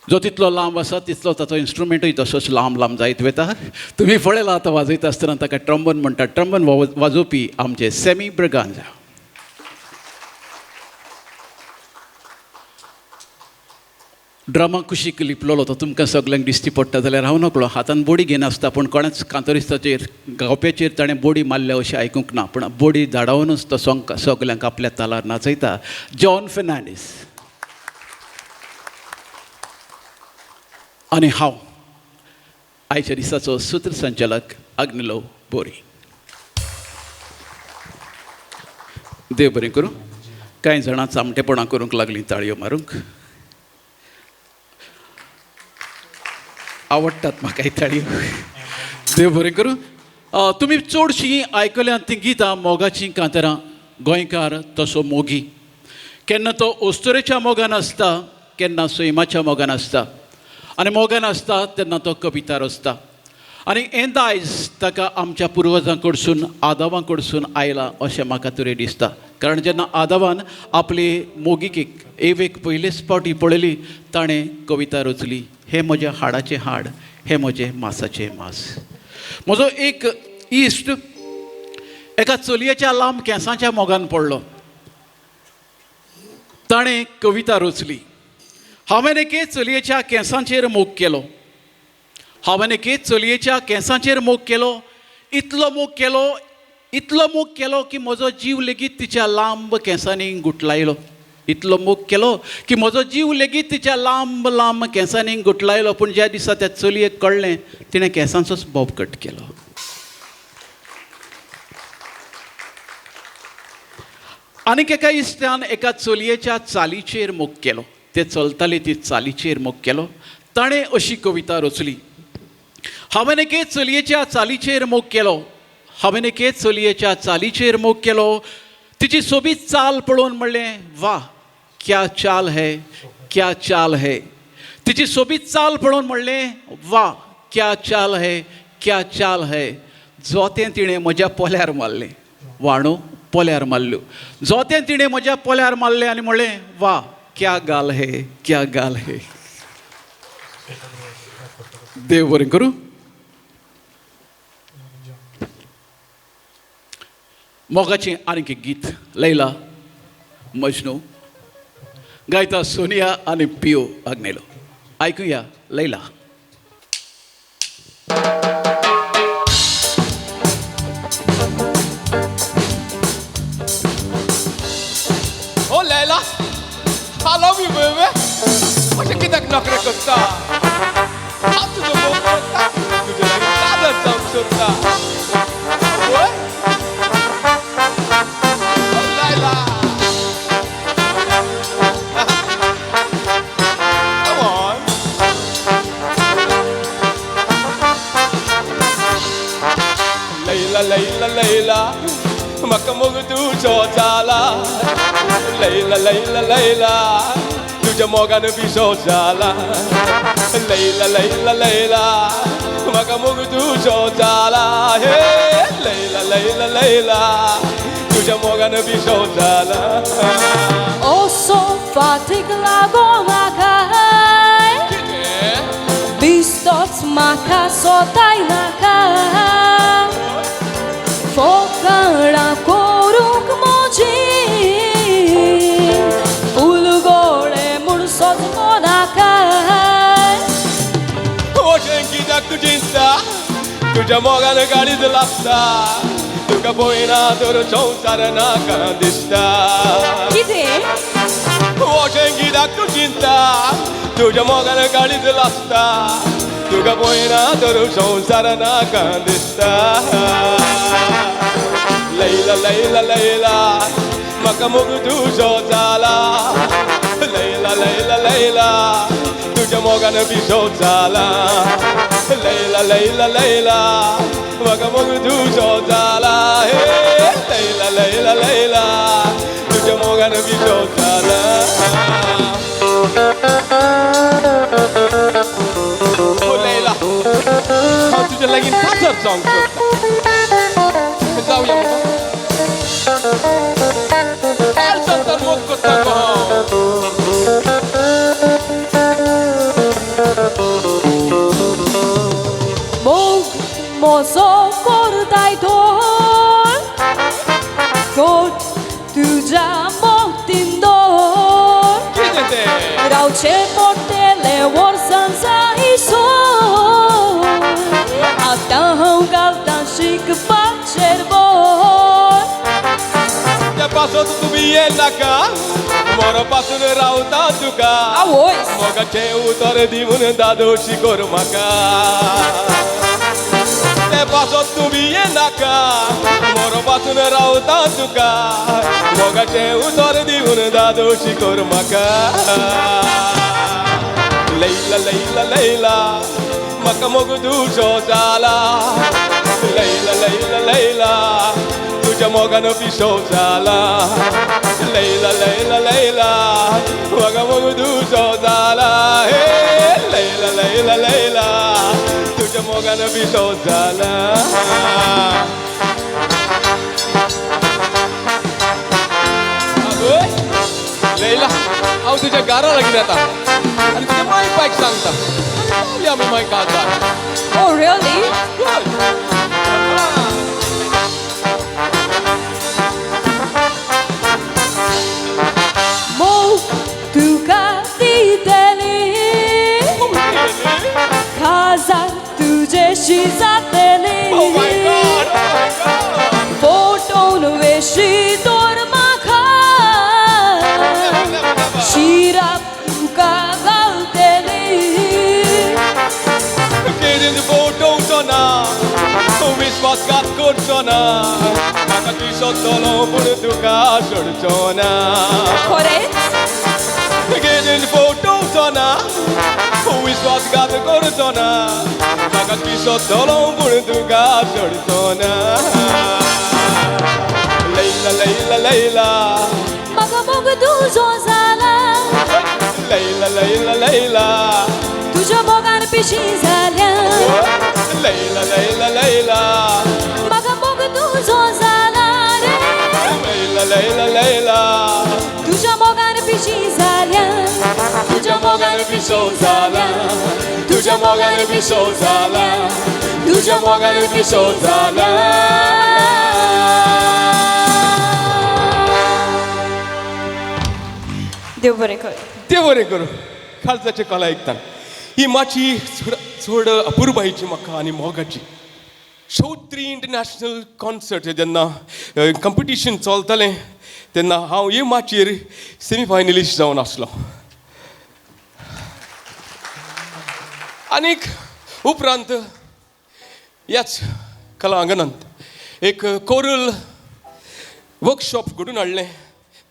जो तितलो लांब आसा तितलो ताचो इन्स्ट्रुमेंटूय तसोच लांब लांब जायत वता. तुमी पळयला आतां वाजयता आसतना ताका ट्रम्बन म्हणटात. ट्रम्बन वाजोवपी आमचे सेमी ब्रगांजा. ड्रमा कुशीक लिपलेलो तो तुमकां सगल्यांक दिश्टी पडटा जाल्यार हांव नकळो, हातान बोडी घेनासता पूण कोणेच कांतोरिस्ताचेर गावप्याचेर ताणें बोडी मारल्या अशें आयकूंक ना, पूण बोडी धाडावनूच तो सगल्यांक आपल्या तालार नाचयता. जॉन फेर्नांडीस. आनी हांव आयच्या दिसाचो सूत्रसंचालक आग्नेलो बोरी. देव बरें करूं. कांय जाणां चामटेपणां करूंक लागलीं ताळयो मारूंक, आवडटात म्हाका ताळयो. देव बरें करूं. तुमी चडशीं आयकल्यांत तीं गितां मोगाचीं कांतरां. गोंयकार तसो मोगी, केन्ना तो अस्तुरेच्या मोगान आसता, केन्ना सैमाच्या मोगान आसता, आनी मोगान आसता तेन्ना तो कविता रचता. आनी हें दायज ताका आमच्या पुर्वजां कडसून आदावां कडसून आयलां अशें म्हाका तरी दिसता. कारण जेन्ना आदावान आपले मोगिकेक एवेक पयलेच फावटी पळयली ताणें कविता रचली, हें म्हज्या हाडाचें हाड, हें म्हजें मासाचें मास. म्हजो एक इश्ट एका चलयेच्या लांब केंसांच्या मोगान पडलो, ताणें कविता रचली, हांवें एके चलयेच्या केंसांचेर मोग केलो, हांवें एके चलयेच्या केंसांचेर मोग केलो, इतलो मोग केलो, इतलो मोग केलो की म्हजो जीव लेगीत तिच्या लांब केंसांनी गुटलायलो. इतलो मोग केलो की म्हजो जीव लेगीत तिच्या लांब लांब केंसांनी गुटलायलो. पूण ज्या दिसा त्या चलयेक कळ्ळें तिणें केंसांचोच बॉब कट केलो. आनीक एका इश्टान एका चलयेच्या चालीचेर मोग केलो. ते चलताले ती चालीचेर मोग केलो. ताणें अशी कविता रचली. हांवें एके चलयेच्या चालीचेर मोग केलो, हांवें एके चलयेच्या चालीचेर मोग केलो, तिची सोबीत चाल पळोवन म्हणलें वा क्या चाल है, क्या चाल है. तिची सोबीत चाल पळोवन म्हणलें वा क्या चाल है, क्या चाल है. जोतें तिणें म्हज्या पोल्यार मारलें, वाणो पोल्यार मारल्यो. जोतें तिणें म्हज्या पोल्यार मारलें आनी म्हणलें वा क्या गाल है, क्या गाल है. देव बरें करूं. मोगाचें आनीक एक गीत लैला मजनू गायता सोनिया आनी पियो Agnelo. आयकुया Laila. Oh Laila, I love you baby. अशें कित्याक नखरे करता? हांव तुजो मोग करता, तुजे लागीं काजर जावंक सोदता. वय? Oh Laila, come on. Laila, Laila, Laila, म्हाका मोग तुजो जाला. लैला, लैला, लैला, तुज्या मोगान पिसो जाला. लैला, लैला, लैला, म्हाका मोग तुजो जाला. हे लैला, लैला, लैला, तुज्या मोगान पिसो जाला. असो फाटीक लागो म्हाका, कितें? दिसतोच म्हाका सोताय नाका, फोकाणां करूंक म्हजी फुलगोळे म्हूण सोदपो नाका. अशें कित्याक तूं चिंतता? तुज्या मोगान काळीज लागता. तुका पळयना तर संवसार नाका दिसता. कितें? अशें कित्याक तूं चिंतता? तुज्या मोगान काळीज लागता. तुका पळयना तर संवसार नाका दिसता. लैला, लैला, लैला, म्हाका मोग तुजो जाला. लैला, लैला, लैला, तुज्या मोगान पिसो जाला. लैला, लैला, लैला, म्हाका मोग तुजो जाला. हे लैला, लैला, लैला, तुज्या मोगान पिसो जाला. ओ लैला, हांव तुज्या लागीं काजर जावंक सोदता. जावया मुगो? काल संवसार मोग करता गो हांव. मोग म्हजो करताय तर कोट तुज्या मोगतीन दवर. कितें तें? रावचें पडटलें वर्सां जायसर, आतां हांव घालतां शिकपाचेर भर. त्या पासत तुमी येनाका, मरो पासून रावता तुका. आवयस! मोगाचें उतर दिवन दादोशी कर म्हाका. ते पासत तुमी येनाका, मरो पासून रावता तुका. मोगाचें उतर दिवन दादोशी कर म्हाका. लैला, लैला, लैला, म्हाका मोग तुजो जाला. लैला, लैला, लैला, तुज्या मोगान पिसो जाला. लैला, लैला, लैला, म्हाका मोग तुजो जाला. हे लैला, लैला, लैला, तुज्या मोगान पिसो जाला. आवय, लैला, हांव तुज्या घरा लागीं येता आनी तुज्या माय पायक सांगता. जावया आमी मागीर काजार. Oh really? Good. मोग तुका दितली, काजार तुजेशी जातली. Oh my God, oh my God. Photon वेशी तर म्हाका, विश्वासघात करचो ना म्हाका तूं सोदतलो पूण तुका सोडचो ना खरेंच गेलीन फोटोवचो ना विश्वासघात करचो ना म्हाका तूं सोदतलो पूण तुका सोडचो ना लैला लैला लैला म्हाका मोग तुजो जाला लैला लैला लैला तुज्या मोगान पिशी जाल्या लैला लैला लैला म्हाका मोग तुजो जाला रे लैला लैला लैला तुज्या मोगान पिशी जाल्या तुज्या मोगान पिशो जाला तुज्या मोगान पिशो जाला तुज्या मोगान पिशो जाला. देव बरें कर. देव बरें करूं. काळजाचे कला ऐकतान ही माची चड अपुरबायेची म्हाका आनी मोगाची. शोत्री इंटरनॅशनल कॉन्सर्ट जेन्ना कंपिटिशन चलतालें तेन्ना हांव हे माचयेर सेमी फायनलिस्ट जावन आसलो. आनीक उपरांत ह्याच कला आंगणांत एक कोरल वर्कशॉप घडून हाडलें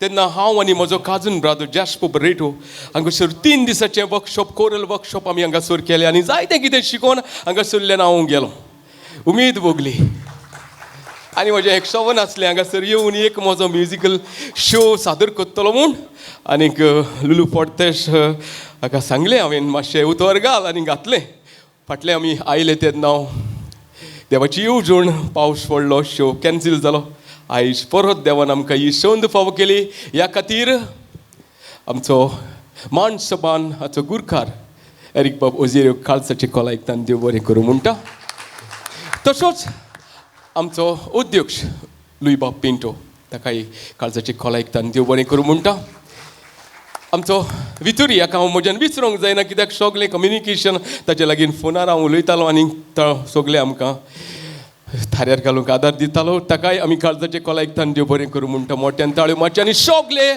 तेन्ना हांव आनी म्हजो काजन ब्रादर जास्पो बरेटो हांगासर 3 दिसाचें वर्कशॉप कोरल वर्कशॉप आमी हांगासर केलें आनी जायतें कितें शिकोवन हांगासरल्यान हांव गेलो. उमेद भोगली आनी म्हजें एक सवन आसलें हांगासर येवन एक म्हजो म्युजिकल शो सादर करतलो म्हूण. आनीक लुलू फोर्तेश हाका सांगलें हांवें मातशें उतर घाल आनी घातलें. फाटलें आमी आयले तेन्ना देवाची येवजण पावस पडलो शो कॅन्सील जालो. आयज परत देवान आमकां ही संद फावो केली. ह्या खातीर आमचो मान सभान हाचो गुरकार एरीक बाब ओझेरियो काळजाचे कोला ऐकतान देव बरें करूं म्हणटा. तसोच आमचो अध्यक्ष लुईबाब पिंटो ताकाय काळजाचे कोला ऐकतान देव बरें करूं म्हणटा. आमचो वितुरी हाका हांव म्हज्यान विसरूंक जायना कित्याक सगळें कम्युनिकेशन ताचे लागीं फोनार हांव उलयतालो आनी तो सगळें आमकां थाऱ्यार घालूंक आदार दितालो. ताकाय आमी काळजाचे कोला ऐकतान देव बरें करूं म्हणटा. मोट्यान ताळयो मारच्यो आनी सगळे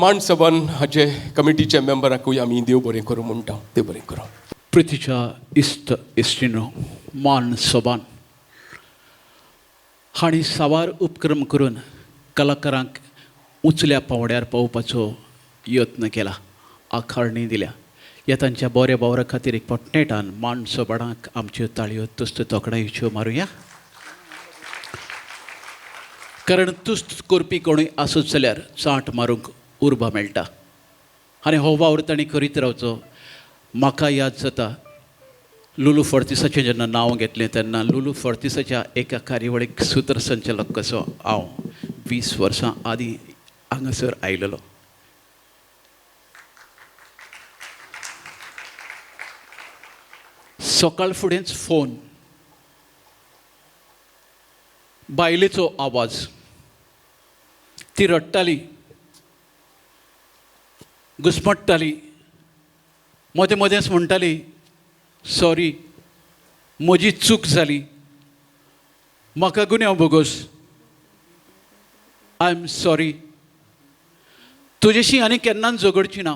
मानसभान हाचे कमिटीच्या मेंबराकूय आमी देव बरें करूं म्हणटा. देव बरें करूं. प्रितीच्या इश्ट इश्टिनो मान सभान हांणी सावार उपक्रम करून कलाकारांक उंचल्या पांवड्यार पावोवपाचो यत्न केला, आखारणी दिल्या. ह्या तांच्या बऱ्या वावरा खातीर एक फावट नेटान मान सभाणाक आमच्यो ताळयो तुस्त तोखणायेच्यो मारुया. कारण तुस्त करपी कोणूय आसत जाल्यार चांट मारूंक उर्बा मेळटा आनी हो वावर तांणी करीत रावचो. म्हाका याद जाता लुलू फोर्तिसाचें जेन्ना नांव घेतलें तेन्ना लुलू फोर्तिसाच्या एका कार्यावळीक सूत्रसंचालक कसो हांव 20 वर्सां आदीं हांगासर आयलेलो. सकाळ फुडेंच फोन, बायलेचो आवाज, ती रडटाली, घुसमट्टाली, मदें मदेंच म्हणटाली सॉरी म्हजी चूक जाली, म्हाका गुन्यांव भोगोस, I am sorry, तुजेशी आनी केन्नाच झगडची ना,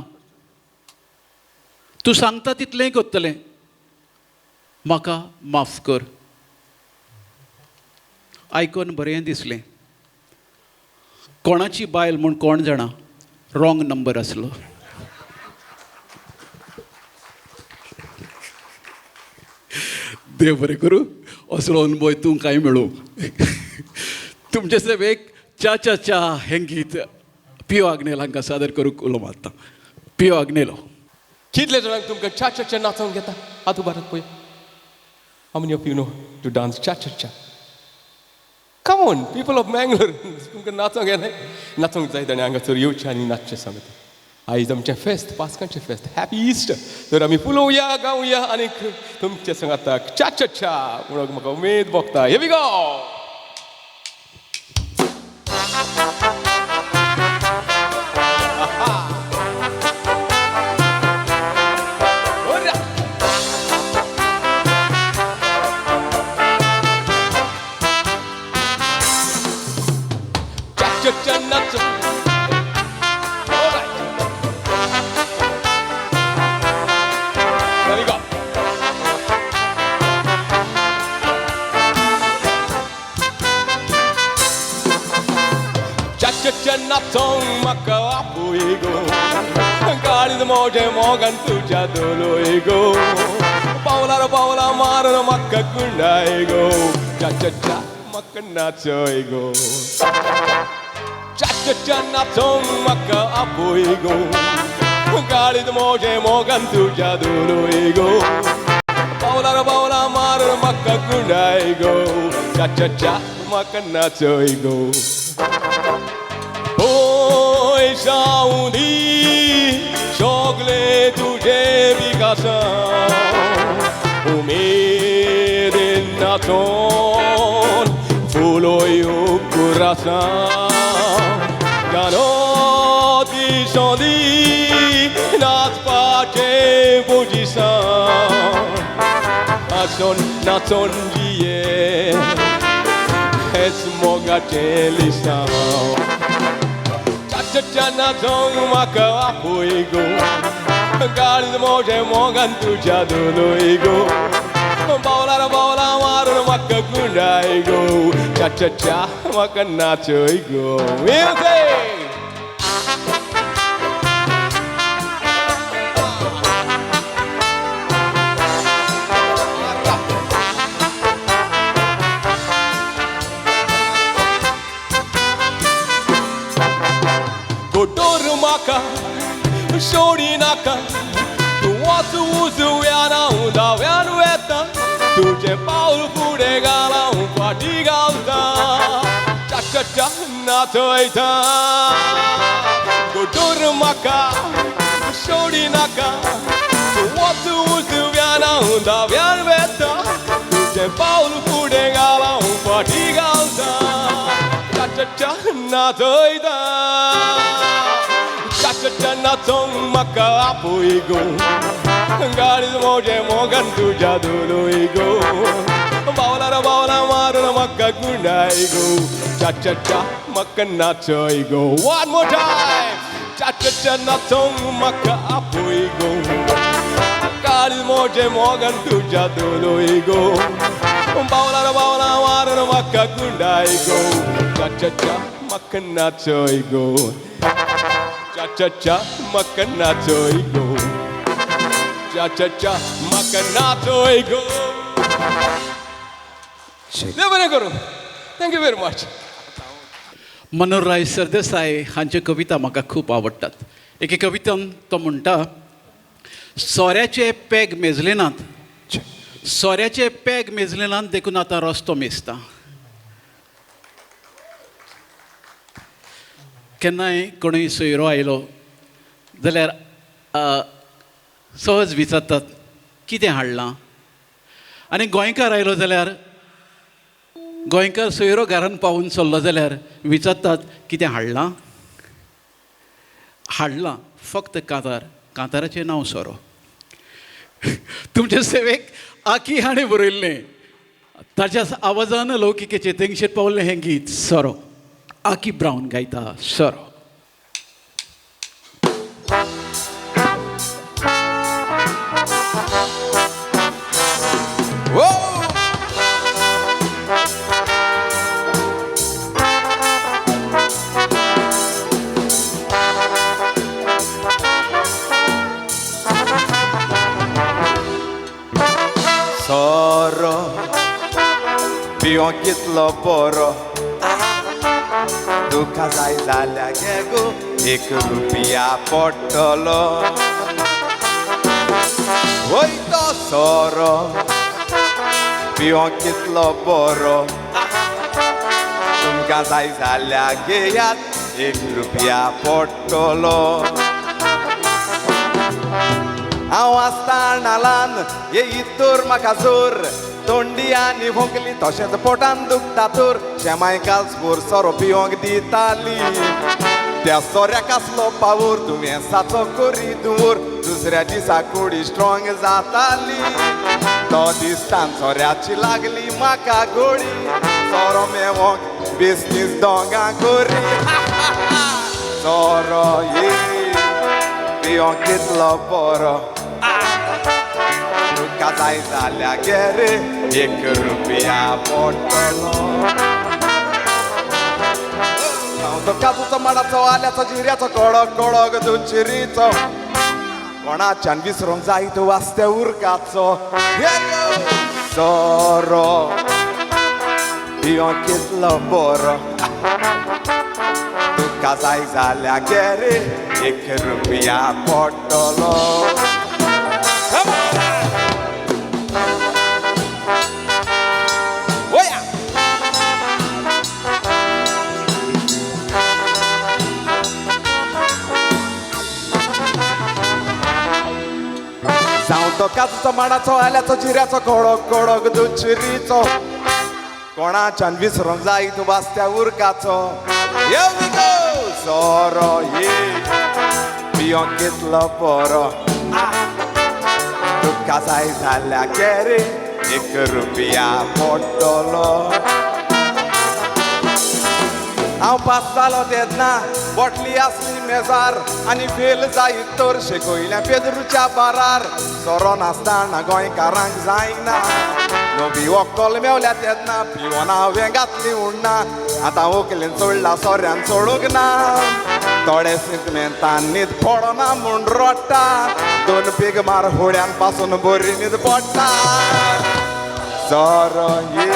तूं सांगता तितलेंय करतलें, म्हाका माफ कर. आयकून बरें दिसलें. कोणाची बायल म्हूण कोण जाणा, रॉंग नंबर आसलो. देव बरें करूं, असलो अनुभव तुमकांय मेळूं. तुमचे सेवेक च्या च्या च्या हें गीत पियो आग्नेल हांकां सादर करूंक उलो मारता. पियो आग्नेलो. कितले जाणांक तुमकां च्या च्या च्या नाचोवंक येता? हात उबारात पळय. How many of you know to dance cha cha cha? Come on, people of Mangalore, तुमकां नाचोंक येना? नाचोंक जाय ताणें हांगासर येवचें आनी नाचचें सांगता. आयज आमचें फेस्त, पास्कांचें फेस्त, हॅपी इस्टर. तर आमी फुलोवया, गावया आनी तुमचे सांगाताक च्या च्या च्या म्हणून म्हाका उमेद भोगता. Here we go. All right. There we go. नाचोंक म्हाका आपोय गो काळीज मोजें मोगान तुज्या दोलोय गो पावलार पावलां मारून म्हाका गुंडाय गो चा चा चा म्हाका नाचय गो चा चा चा नाचोंक म्हाका आपोय गो काळीज मोजें मोगान तुज्या दोलोय गो पावलार पावलां मारून म्हाका गुंडाय गो चा चा चा म्हाका नाचय गो पयशावंदी सगळे तुजे विकासान उमेदीन नाचोन फुलोय कुरासान जानो दिसोंदी नाचपाचें पोजिसान नाचोन नाचोन जिये हेच मोगाचें लिसांव चा चा चा नाचोंक म्हाका आपोय गो काळीज मोजें मोगान तुज्या दोलोय गो पावलार पावलां मारून म्हाका गुंडाय गो चा चा चा म्हाका नाचय गो म्युजीक. गोडोर म्हाका सोडी नाका तूं वच उजव्यान हांव दाव्यान वेता तुजें पावल फुडें घाल हांव फाटीं घालता चा चा चा नाचयता गोडोर म्हाका सोडी नाका तूं वच उजव्यान हांव दाव्यान वेता तुजें पावल फुडें घाल हांव फाटीं घालता चा चा चा नाचयता चा चा चा नाचोंक म्हाका आपोय गो काळीज मोजें मोगान तुज्या दोलोय गो पावलार पावलां मारून म्हाका गुंडाय गो चा चा चा म्हाका नाचय गो. One more time. चा चा चा नाचोंक म्हाका आपोय गो काळीज मोजें मोगान तुज्या दोलोय गो पावलार पावलां मारून म्हाका गुंडाय गो चा चा चा म्हाका नाचय गो चा चा चा म्हाका नाचय गो चा चा चा म्हाका नाचय गो. देव बरें करूं. Thank you very much. Manoharrai Sardesai हांच्यो कविता म्हाका खूब आवडटात. एके कवितेन तो म्हणटा, सोऱ्याचे पेग मेजले नात, सोऱ्याचे पेग मेजले नात देखून आतां रस्तो मेजता. केन्नाय कोणूय सोयरो आयलो जाल्यार सहज विचारतात कितें हाडलां, आनी गोंयकार आयलो जाल्यार गोंयकार सोयरो घरान पावून चल्लो जाल्यार विचारतात कितें हाडलां. हाडलां फक्त कांतार, कांताराचें नांव सोरो. तुमचे सेवेक आकी हाणें बरयल्लें, ताच्या आवाजान लौकिकेचें तेंगशेर पावलें हें गीत सोरो. आकी ब्रावन गायता सोरो. सोरो पिवंक कितलो बरो तुका जाय जाल्यार घे गो एक रुपया पडटलो वय तो सोरो पिवंक कितलो बरो तुमकां जाय जाल्यार घेयात एक रुपया पडटलो. हांव आसतना ल्हान येयी तर म्हाका जोर तोंडी आनी खोंकली तशेंच पोटान दुखता तर शेमाय कालसभर सोरो पिवंक दिताली त्या सोऱ्याक आसलो पावर दुयेंसाचो करी धुंवर दुसऱ्या दिसा कुडी स्ट्रॉंग जाताली तो दिसतान सोऱ्याची लागली म्हाका गोडी सोरो मेवोंक बिजनीस दोंगा करी सोरो ये पिवंक कितलो बरो तुका जाय जाल्यार घे रे एक रुपया पडटलो. जावं तो काजूचो माडाचो आल्याचो जिऱ्याचो कडक कडक दुचिरीचो कोणाच्यान विसरूंक जायत वास्ते उरकाचो. सोरो पियोंक कितलो बरो तुका जाय जाल्यार घे रे एक रुपया पडटलो. जावं तो काजूचो माडाचो आल्याचो जिऱ्याचो कडक कडक दुचिरीचो कोणाच्यान विसरूंक जायत वास्त्या उरकाचो. सोरो ये पियोंक कितलो बरो तुका जाय जाल्यार घे रे एक रुपया पडटलो. हांव पास जालो तेन्ना बोटली आसली मेजार आनी फेल जायत तर शिकयल्या पेद्रूच्या बारार. सोरो नासतना गोंयकारांक जायना नवी व्हंकल मेवल्या तेन्ना पिवन हांवें घातली उण्णा. आतां व्हंकलेन सोडला सोऱ्यान सोडूंक ना थोडे सिंतमेंतान न्हीद पडना म्हूण रडटा दोन पेग मार होड्यान पासून बरी न्हीद पडटा. सोरो ये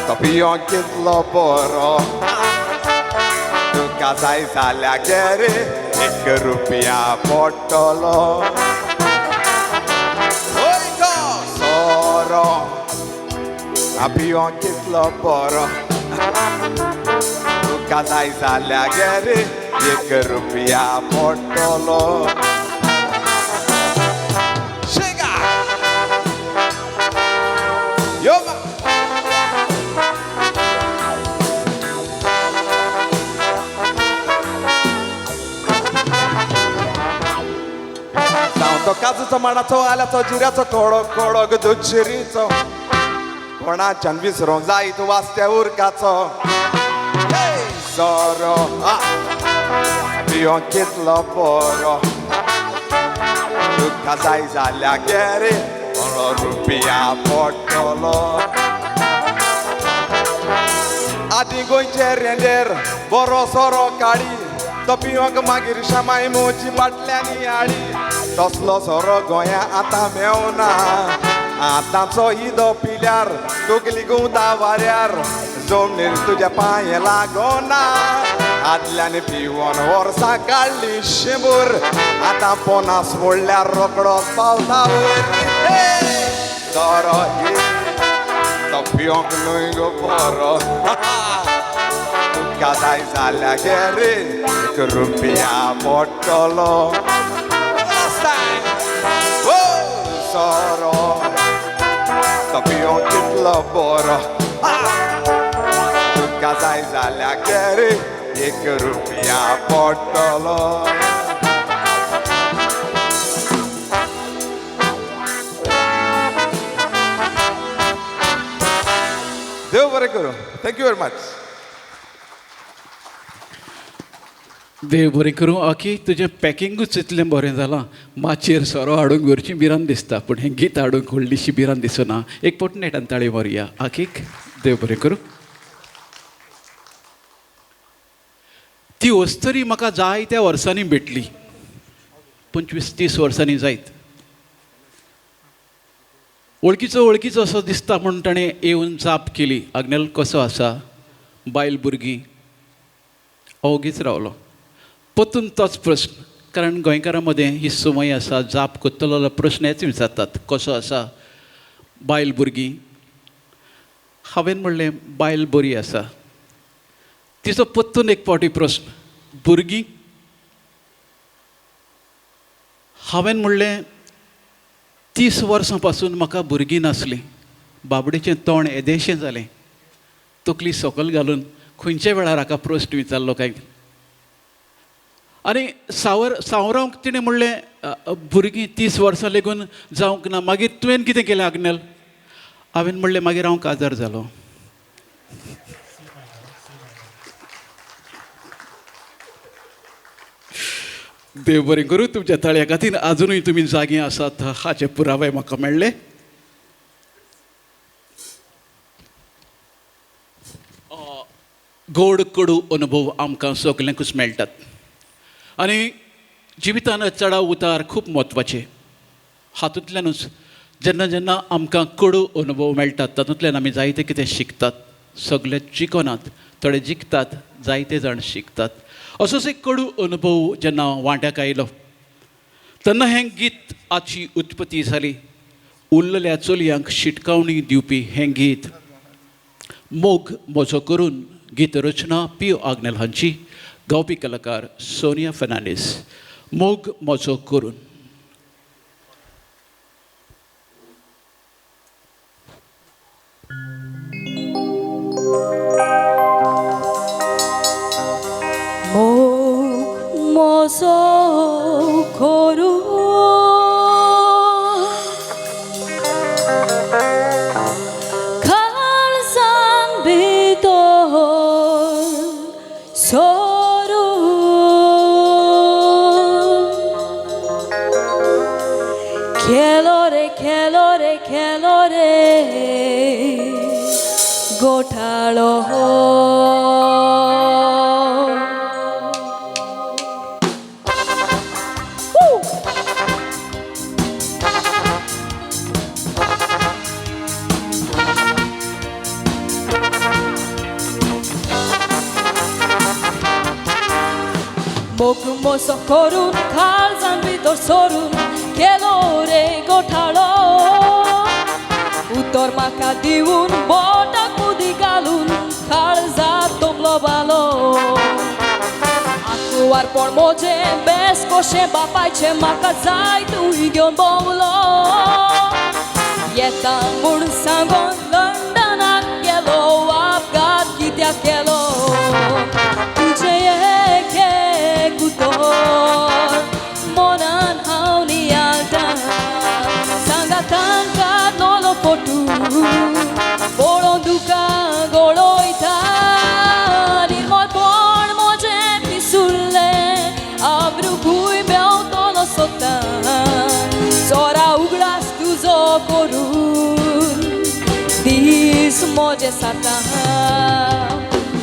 तो पियोंक कितलो बरो तुका जाय जाल्यार घे रे एक रुपया पडटलो. सोरो पियोंक कितलो बरो तुका जाय जाल्यार घे रे एक रुपया पडटलो. तो काजूचो माडाचो आल्याचो जिऱ्याचो कडक कडक दुचिरीचो कोणाच्यान विसरूंक जायत वास्त्या उरकाचो. सोरो पियोंक कितलो बरो तुका जाय जाल्यार घे रे रुपया पडटलो. आदीं गोंयचे रेंदेर बरो सोरो काडी तो पियोंक मागीर शमाय मोची बाटल्यांनी हाडी. तसलो सोरो गोंया आतां मेवना आतांचो इदो पिल्यार तकली घुंवता वाऱ्यार जमनीर तुज्या पांय लागना. आदल्यान पिवन वर्सां काडली शिंबूर आतां 50 म्हणल्यार रोकडोच पावता वयर. सोरो तो पियोंक न्हय गो बरो तुका जाय जाल्यार घे रे एक रुपया पडटलो. सोरो तो पियोंक कितलो बरो तुका जाय जाल्यार घे रे एक रुपया पडटलो. देव बरें करूं. Thank you very much. देव बरें करूं. आकी तुजें पॅकिंगूच इतलें बरें जालां माचयेर सोरो हाडूंक व्हरची भिरांत दिसता पूण हें गीत हाडूंक व्हडलीशी भिरांत दिसना. एक पोट नेटान ताळी मारुया आकीक. देव बरें करूं. ती वस्तरी म्हाका जायत्या वर्सांनी भेटली 25-30 वर्सांनी जायत. वळखीचो वळखीचो असो दिसता म्हूण ताणें येवन जाप केली आग्नेल कसो आसा बायल भुरगीं. ओगीच रावलो. परतून तोच प्रस्न कारण गोंयकारां मदें ही संवय आसा जाप करतलो जाल्यार प्रस्न हेच विचारतात कसो आसा बायल भुरगीं. हांवें म्हणलें बायल बरी आसा. तिचो परतून एक फावटी प्रस्न भुरगीं. हांवें म्हणलें 30 वर्सां पासून म्हाका भुरगीं नासलीं. बाबडेचें तोंड येदेशें जालें तकली सकल घालून खंयच्या वेळार हाका प्रस्न विचारलो काय. आनी सावरांक तिणें म्हणलें भुरगीं 30 वर्सां लेगून जावंक ना मागीर तुवें कितें केलें आग्नेल. हांवें म्हणलें मागीर हांव काजार जालो. देव बरें करूं. तुमच्या ताळया खातीर आजुनूय तुमी जागे आसात हाचे पुरावे म्हाका मेळ्ळे. गोड कडू अनुभव आमकां सगल्यांकूच मेळटात आनी जिवितान चडाव उतार खूब म्हत्वाचे. हातूंतल्यानूच जेन्ना जेन्ना आमकां कडू अनुभव मेळटात तातूंतल्यान आमी जायते कितें शिकतात. सगळे जिखनात, थोडे जिखतात, जायते जाण शिकतात. असोच एक कडू अनुभव जेन्ना वांट्याक आयलो तेन्ना हें गीत आची उत्पत्ती जाली. उरलेल्या चलयांक शिटकावणी दिवपी हें गीत मोग म्हजो करून. गीत रचना पियो आग्नेल हांची, गावपी कलाकार सोनिया फर्नांडीस. मोग म्हजो करून. मोग म्हजो करून काळजान भितर सरून खेलो रे खेलो रे खेलो रे गोठाळो. मोग म्हजो करून काळजान भितर सरून केलो रे गोठाळो. उतर म्हाका दिवन बोटाक मुदी घालून काळजाक तोपलो बालो. आकुवारपण म्हजें बेस कशें बापायचें म्हाका जाय तूं घेवन भोंवलो. येता म्हूण सांगोन लंडनाक गेलो, अपघात कित्याक केलो. तुजें एक एक उतर मनान हांव नियाळटा, सांगातान काडलोलो फोटू पळोवन दुकां गळयता. निर्मळपण म्हजें पिसुल्लें आब्रूकूय मेवतलो सोदता, चोरा उगडास तुजो करून दीस म्हजे साता.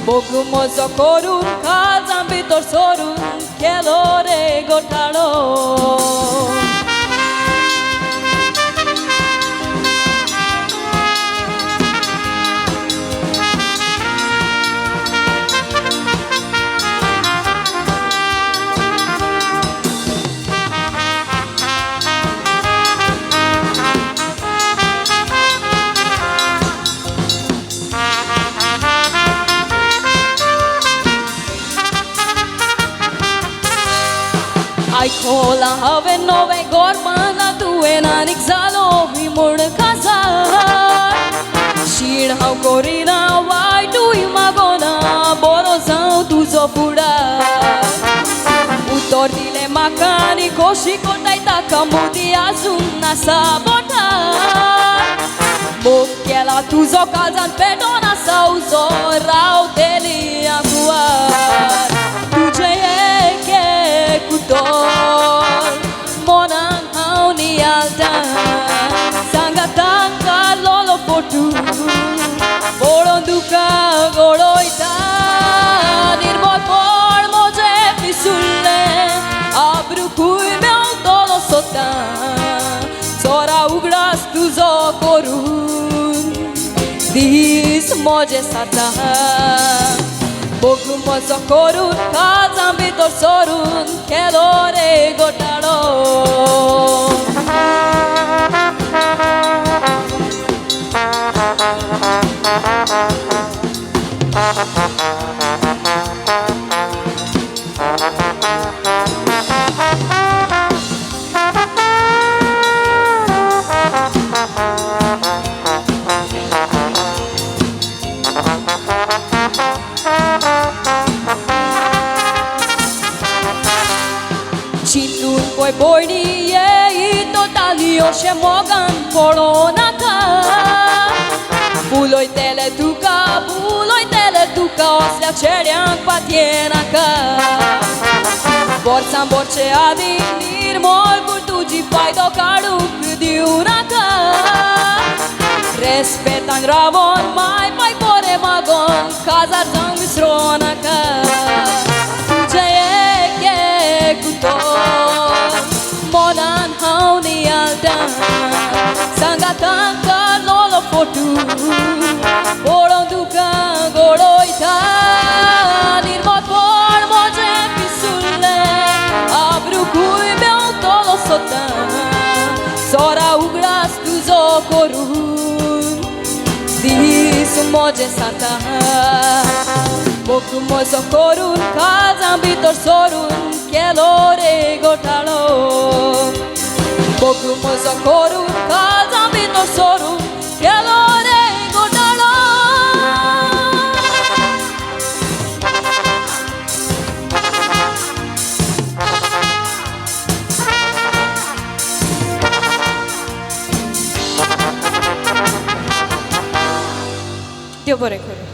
मोग म्हजो करून काळजान भितर सरून केलो रे गोठाळो. आयकोलां हांवें नवें घर बांदलां तुवें आनीक जालो ही म्हूण काजार. शीण हांव करिना वायटूय मागोना, बरो जावं तुजो फुडार. उतर दिलें म्हाका आनी खोशी कोताय ताका मुदी आजून आसा बोटार. मोग केला तुजो काळजान पेटोन आसा उजो, रावतली आंकुवार. तुजें एक एक उतर मनान हांव नियाळटा, सांगातान काडलोलो फोटू पळोवन दुकां गळयता. निर्मळपण म्हजें पिसुल्लें आब्रूकूय मेवतलो सोदता, चोरा उगडास तुजो करून दीस म्हजे साता. मोग म्हजो करून काळजान भितर सरून केलो रे गोठाळो. चिंतून पळय भयणी येयी ताली अशें मोगान पळोवं नाका. उलयतले तुका उलयतले तुका असल्या चेड्यांक पातये नाका. वर्सां भरचे आदीं निर्मळ कूड तुजी फायदो काडूंक दिवं नाका. रेस्पेतान रावोन माय पाय बरें मागोन काजार जावंक विसरो नाका तुजें एक एक उतर मनान हांव नियाळटा सांगातान काडलोलो फोटू पळोवन तुका गोडोयता निर्मतपण म्हजें पिसुल्लें आब्रुकूय मेवतलो सोदता सोरा उगडास तुजो करून दीस म्हजें जाता मोग म्हजो करून काळजां भितर सरून केलो रे घोटाळो मोग म्हजो करून काळजां भितर सरून केलो रे घोटाळो. देव बरें करूं.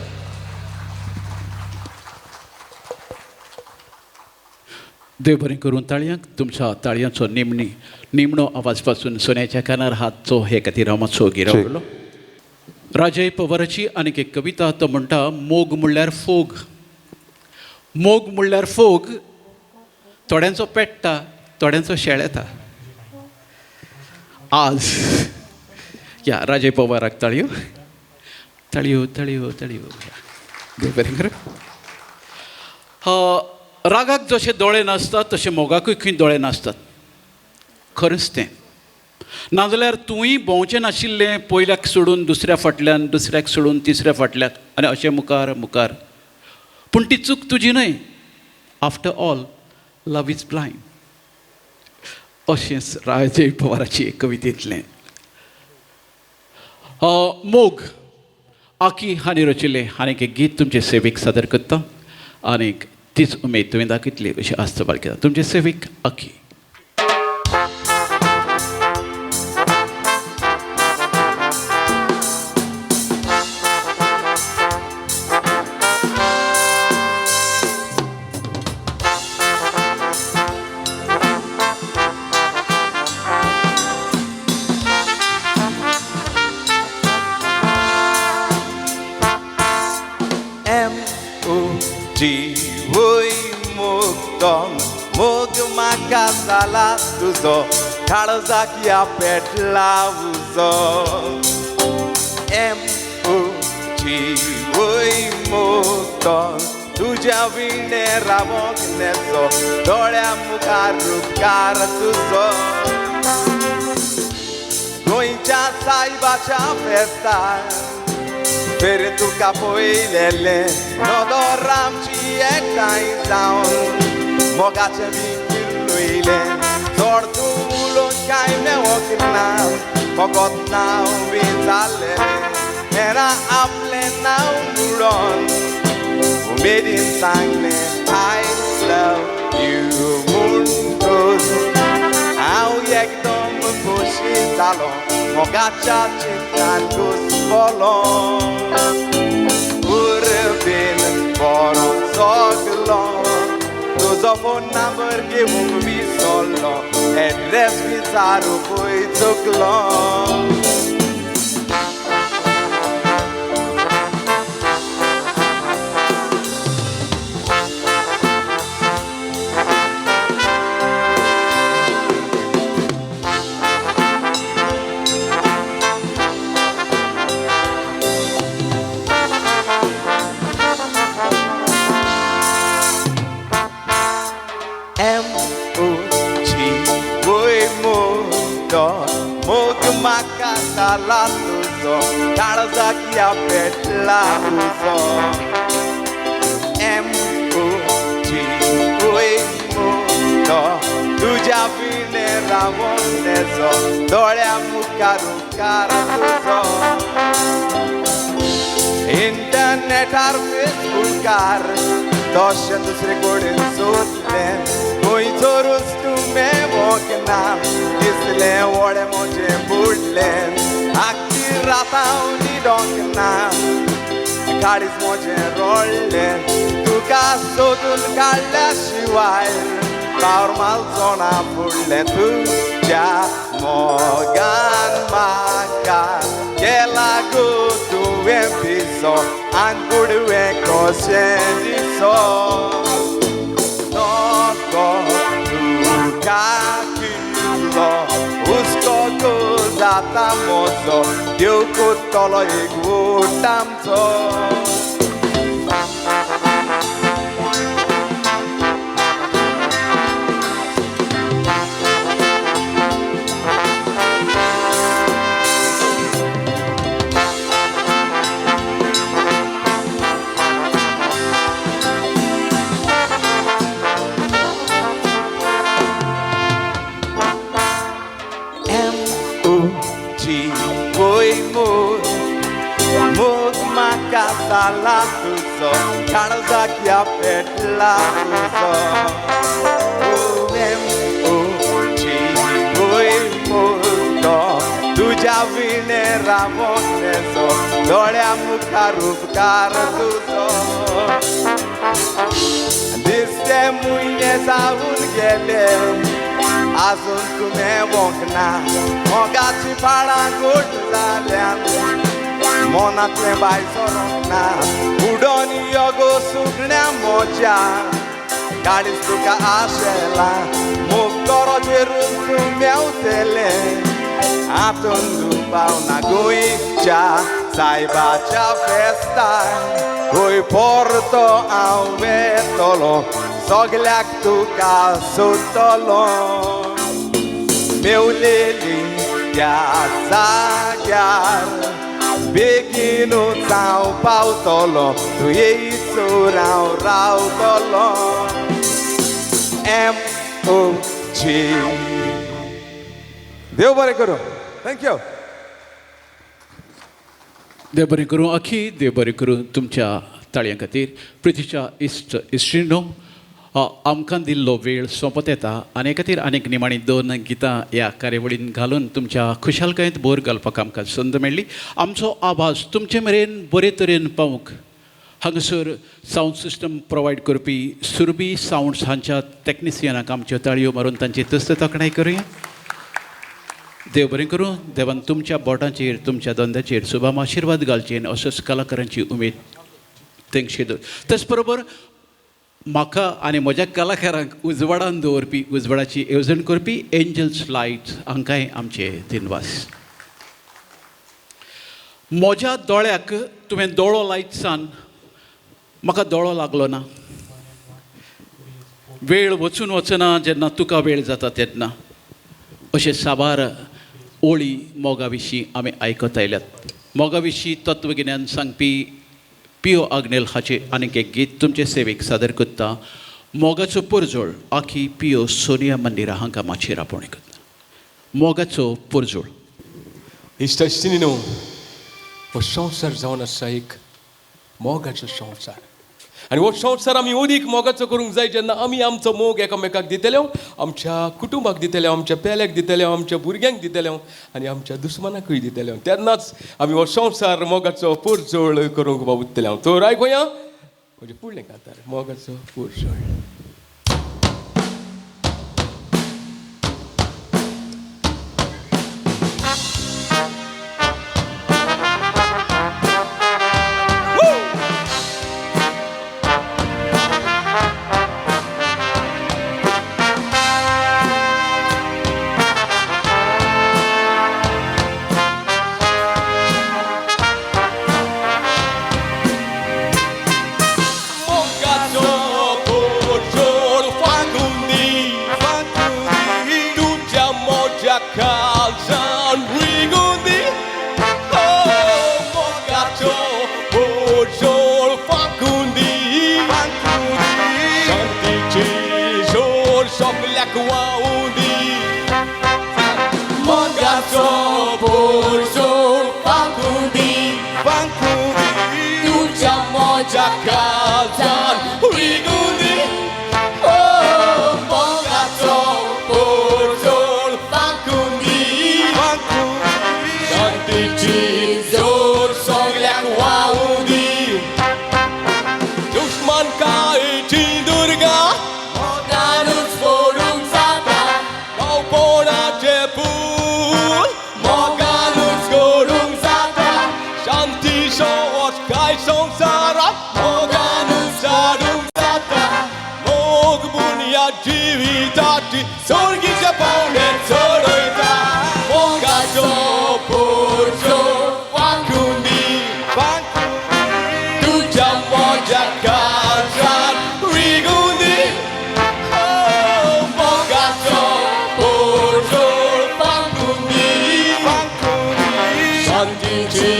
देव बरें करून ताळयांक तुमच्या ताळयांचो निमणो आवाज पासून सोन्याच्या कानार हातचो हे खातीर हांव मातसो ओगी रावलो. राजय पवाराची आनीक एक कविता. तो म्हणटा मोग म्हणल्यार फोग. मोग म्हणल्यार फोग थोड्यांचो पेट्टा थोड्यांचो शेळेता. आज या राजय पवाराक ताळयो ताळयो ताळयो ताळयो. देव बरें करूं. रागाक जशे दोळे नासतात तशे मोगाकूय खंय दोळे नासतात. खरेंच तें. नाजाल्यार तूंय भोंवचें नाशिल्लें पयल्याक सोडून दुसऱ्या फाटल्यान दुसऱ्याक सोडून तिसऱ्या फाटल्यान आनी अशें मुखार मुखार. पूण ती चूक तुजी न्हय. After all love is blind. अशेंच राजय पवाराची एक कवितेंतलें मोग आकी हांणी रचिल्लें आनीक एक गीत तुमचे सेवेक सादर करता आनीक तीच उमेद तुवें दाखयतली अशी आस्त बाळगिता. तुमचे सेवेक आकी. मोग म्हाका जाला तुजो काळजाक ह्या पेटला उजो. एम ओ जी वय मोग तुज्या विणें रावोंक नेजो दोळ्या मुखार रुपकार तुजो. गोंयच्या सायबाच्या फेस्तार फेरे तुका पळयलेलें नदर आमची एकठांय जावन मोगाचें बी किल्लयलें. चड तूं उलोवन कांय मेवोंक ना फकत नांव बी जालें हेरां आपलें नांव म्हणून उमेदीन सांगलें I love you म्हणटूच हांव एकदम खोशी जालो मोगाच्या चिंतान घुसपलो. उर्बेन बरो सगलो तुजो फोन नंबर घेवंक विसरलो एड्रेस विचारूंकूय चुकलो. मोग म्हाका जाला तुजो काळजाक ह्या पेटला उजो. एम ओ जी वय मोग तुज्या विणें रावोंक नेजो दोळ्या मुखार उपकार तुजो. इंटरनेटार फेसबुकार तशें दुसरे कडेन सोदलें खंयसरूच तूं मेवोंक ना दिसलें व्हडें म्हजें बुडलें आख्खी रात हांव न्हिदोंक ना काळीज म्हजें रडलें तुका सोदून काडल्या शिवाय पावर मालचो ना फुडलें तुज्या मोगान म्हाका केला गो तुवें पिसो. दिसो आनी बुडवें कशें दिसो नको तुका कितलो हुस्को जाता म्हजो देव कोत्तलो एक वोट आमचो. जाला तुजो काळजाक ह्या पेटला तुजो O M O G मोग तुज्या विणे रावोंक नेजो दोळ्या मुखार उपकार तुजो दिसते म्हयने जावन गेले आजून तुवें वोंक ना मोगाची पाळां गोट जाल्यान मनांतलें बाय सरोंक ना उडोन यो गो सुगण्या म्हज्या काळीज तुका आशेला मोग करो जेरून तूं मेवतलें आतून दुबावना गोंयच्या सायबाच्या फेस्ताक खंय परतो हांव वेतलो सगल्याक तुका सोदतलो मेवलेली त्या जाग्यार बेगीनूच हांव पावतलो तूं येयसर हांव रावतलो M O G. देव बरें करूं. Thank you. देव बरें करूं आखी, देव बरें करूं तुमच्या ताळयां खातीर. प्रितीच्या इश्ट इश्टिणो, आमकां दिल्लो वेळ सोंपत येता आनी हे खातीर आनीक निमाणी दोन गितां ह्या कार्यावळीन घालून तुमच्या खुशालकायेंत भर घालपाक आमकां संद मेळ्ळी. आमचो आवाज तुमचे मेरेन बरे तरेन पावूंक हांगासर सावंड सिस्टम प्रोवायड करपी सुरबी सावंड्स हांच्या टॅक्निशियनाक आमच्यो ताळयो मारून तांची तुस्त तोखणाय करुया. देव बरें करूं. देवान तुमच्या बोटांचेर तुमच्या धंद्याचेर सुभाम आशिर्वाद घालचे आनी असोच कलाकारांची उमेद तेंगशी दवर. तेच बरोबर म्हाका आनी म्हज्या कलाकारांक उजवाडान दवरपी, उजवाडाची येवजण करपी एंजल्स लायट हांकांय आमचे दिनवास. म्हज्या दोळ्याक तुवें दोळो लायत सान म्हाका दोळो लागलो ना. वेळ वचून वचना जेन्ना तुका वेळ जाता तेन्ना अशे साबार ओळी मोगा विशीं आमी आयकत आयल्यात. मोगा विशीं तत्वगिन्यान सांगपी पियो आग्नेल हाचे आनीक एक गीत तुमचे सेवेक सादर करता. मोगाचो पुरजोळ आखी पियो सोनिया मंदिरा हांकां माचयेर आपोवणें करता. मोगाचो पुरजोळ. इश्ट इश्टिणींनो, हो संवसार जावन आसा एक मोगाचो संवसार आनी हो संवसार आमी अदीक मोगाचो करूंक जाय जेन्ना आमी आमचो मोग एकामेकाक दितले, आमच्या कुटुंबाक दितले, आमच्या पेल्याक दितले, आमच्या भुरग्यांक दितले आनी आमच्या दुस्मानाकूय दितले, तेन्नाच आमी हो संवसार मोगाचो पुरजोळ करूंक पावतले. तर आयकुया म्हजें फुडलें कांतार मोगाचो पुरजोळ. संवसारात मोगान उजाडूंक जाता. मोग बुनयाद जिविताची सोर्गीच्या पावणे चडयता. मोगाचो पोरजोर फांकून दी, तुज्या म्हज्या काळजांत रिगून दी. मोगाचो पोरजोर फांकून दी, शांतीची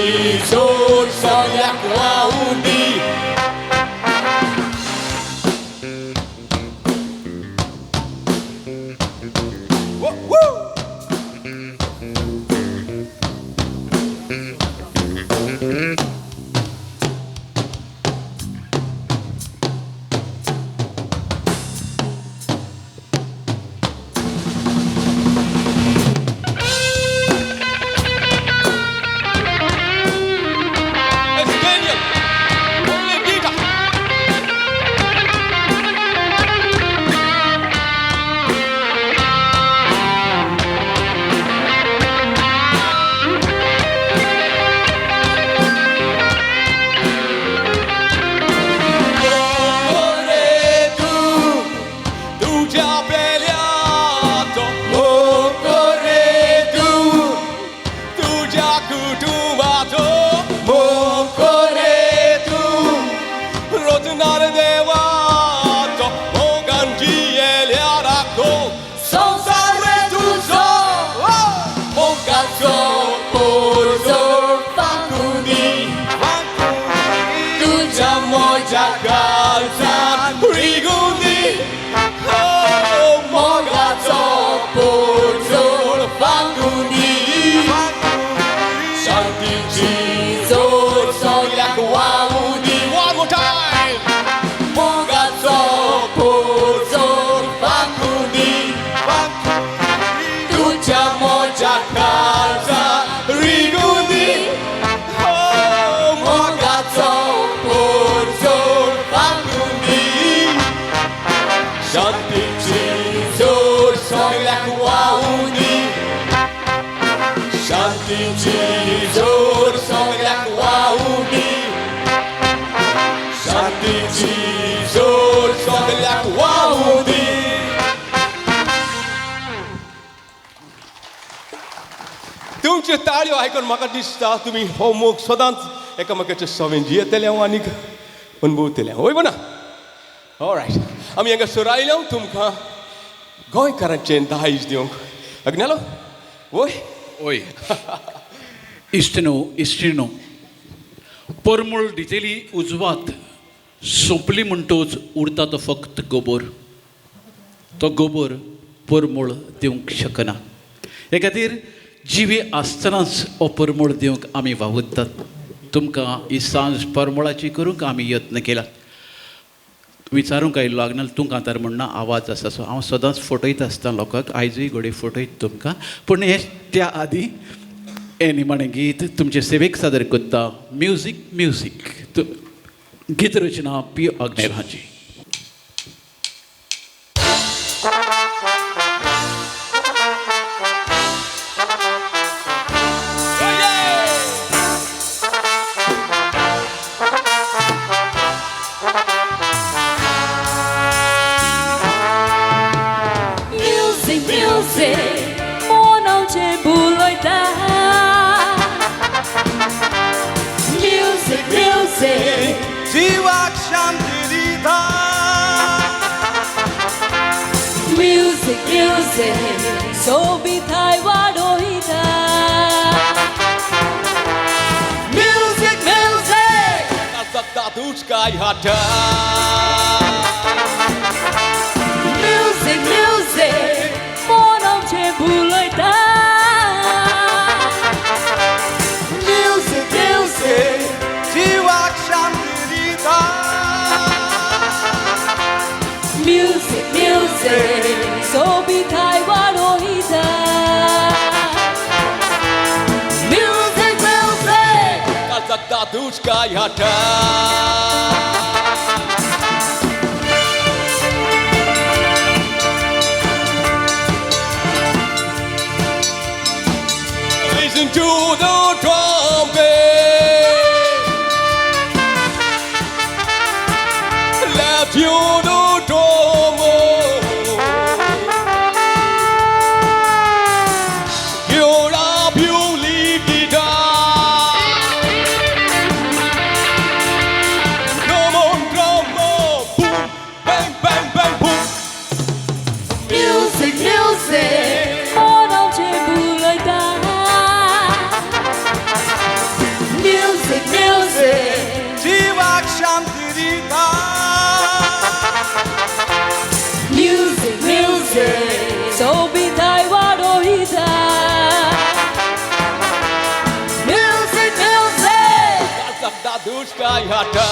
जोर सगळ्याक वावून दी. It's Daniel. Only guitar. मोगरे तूं तुज्या पेल्याचो, मोगरे तूं तुज्या कुटुंबाचो, मोगरे तूं रोजनार देवाचो, मोगान जियेल्या राखो संवसार रे तुजो. मोगाचो पोरजोर फांकून दी, तुज्या म्हज्या काळजांत रिगून दी. मोगाचो पोरजोर फांकून दी, शांतीची जोर सगळ्याक वावूं दी. One more time. मोगाचो पोरजोर फांकून दी, तुज्या म्हज्या काळजांत रिगून दी. मोगाचो पोरजोर फांकून दी, शांतीची जोर सगळ्याक वावूं दी. शांतीची जोर सगळ्याक वावूं दी. शांतीची जोर सगळ्याक वावूं दी. तुमच्यो ताळयो आयकून म्हाका दिसता तुमी हो मोग सदांच एकामेकाच्या सवेन जियेतले आनीक अनुभवतले. हय ना? ऑलरायट, आमी हांगा आयल्या तुमकां गोंयकारांचें दायज दिवंक. अग्नेलो वय? ओय इश्टिनो, इश्टिनो, परमळ दितेली उजवात सोंपली म्हणटोच उरता तो फक्त गोबोर. तो गोबोर परमळ दिवंक शकना. हे खातीर जिवी आसतनाच हो परमळ दिवंक आमी वावुरतात. तुमकां ही सांज परमळाची करूंक आमी यत्न केला. विचारूंक आयलो लागना तूं कांतार म्हणना आवाज आसा सो हांव सदांच फटयत आसता लोकांक. आयजूय घडये फटयत तुमकां, पूण हें त्या आदीं हें निमाणें गीत तुमचे सेवेक सादर करता. म्युजीक म्युजीक, गीत रचना पी आग्नेल हांची. Music, music, मोनावचें बुलयता. Music, music, जिवाक शांती दिता. Music, music, सोबीताय वाडयता. Music, music, सत्ता तुझकाय हाता. Music, music, मोनावचें बुलयता. Music, music, जिवाक शांती दिता. Music, music, सोबीताय वाडयता. Music, music, सत्ता तुझकाय हाता. Listen to the trumpet. Tune the drummer. You're a beauty guitar. Come on, drummer, boom, bang, bang, bang, boom. Music, music, मोनाचे बुलयता. Music, music, जिवाक शांती दिता. Music, music, सोबीताय वाडयता. Music, music, दादुशकाय Hata.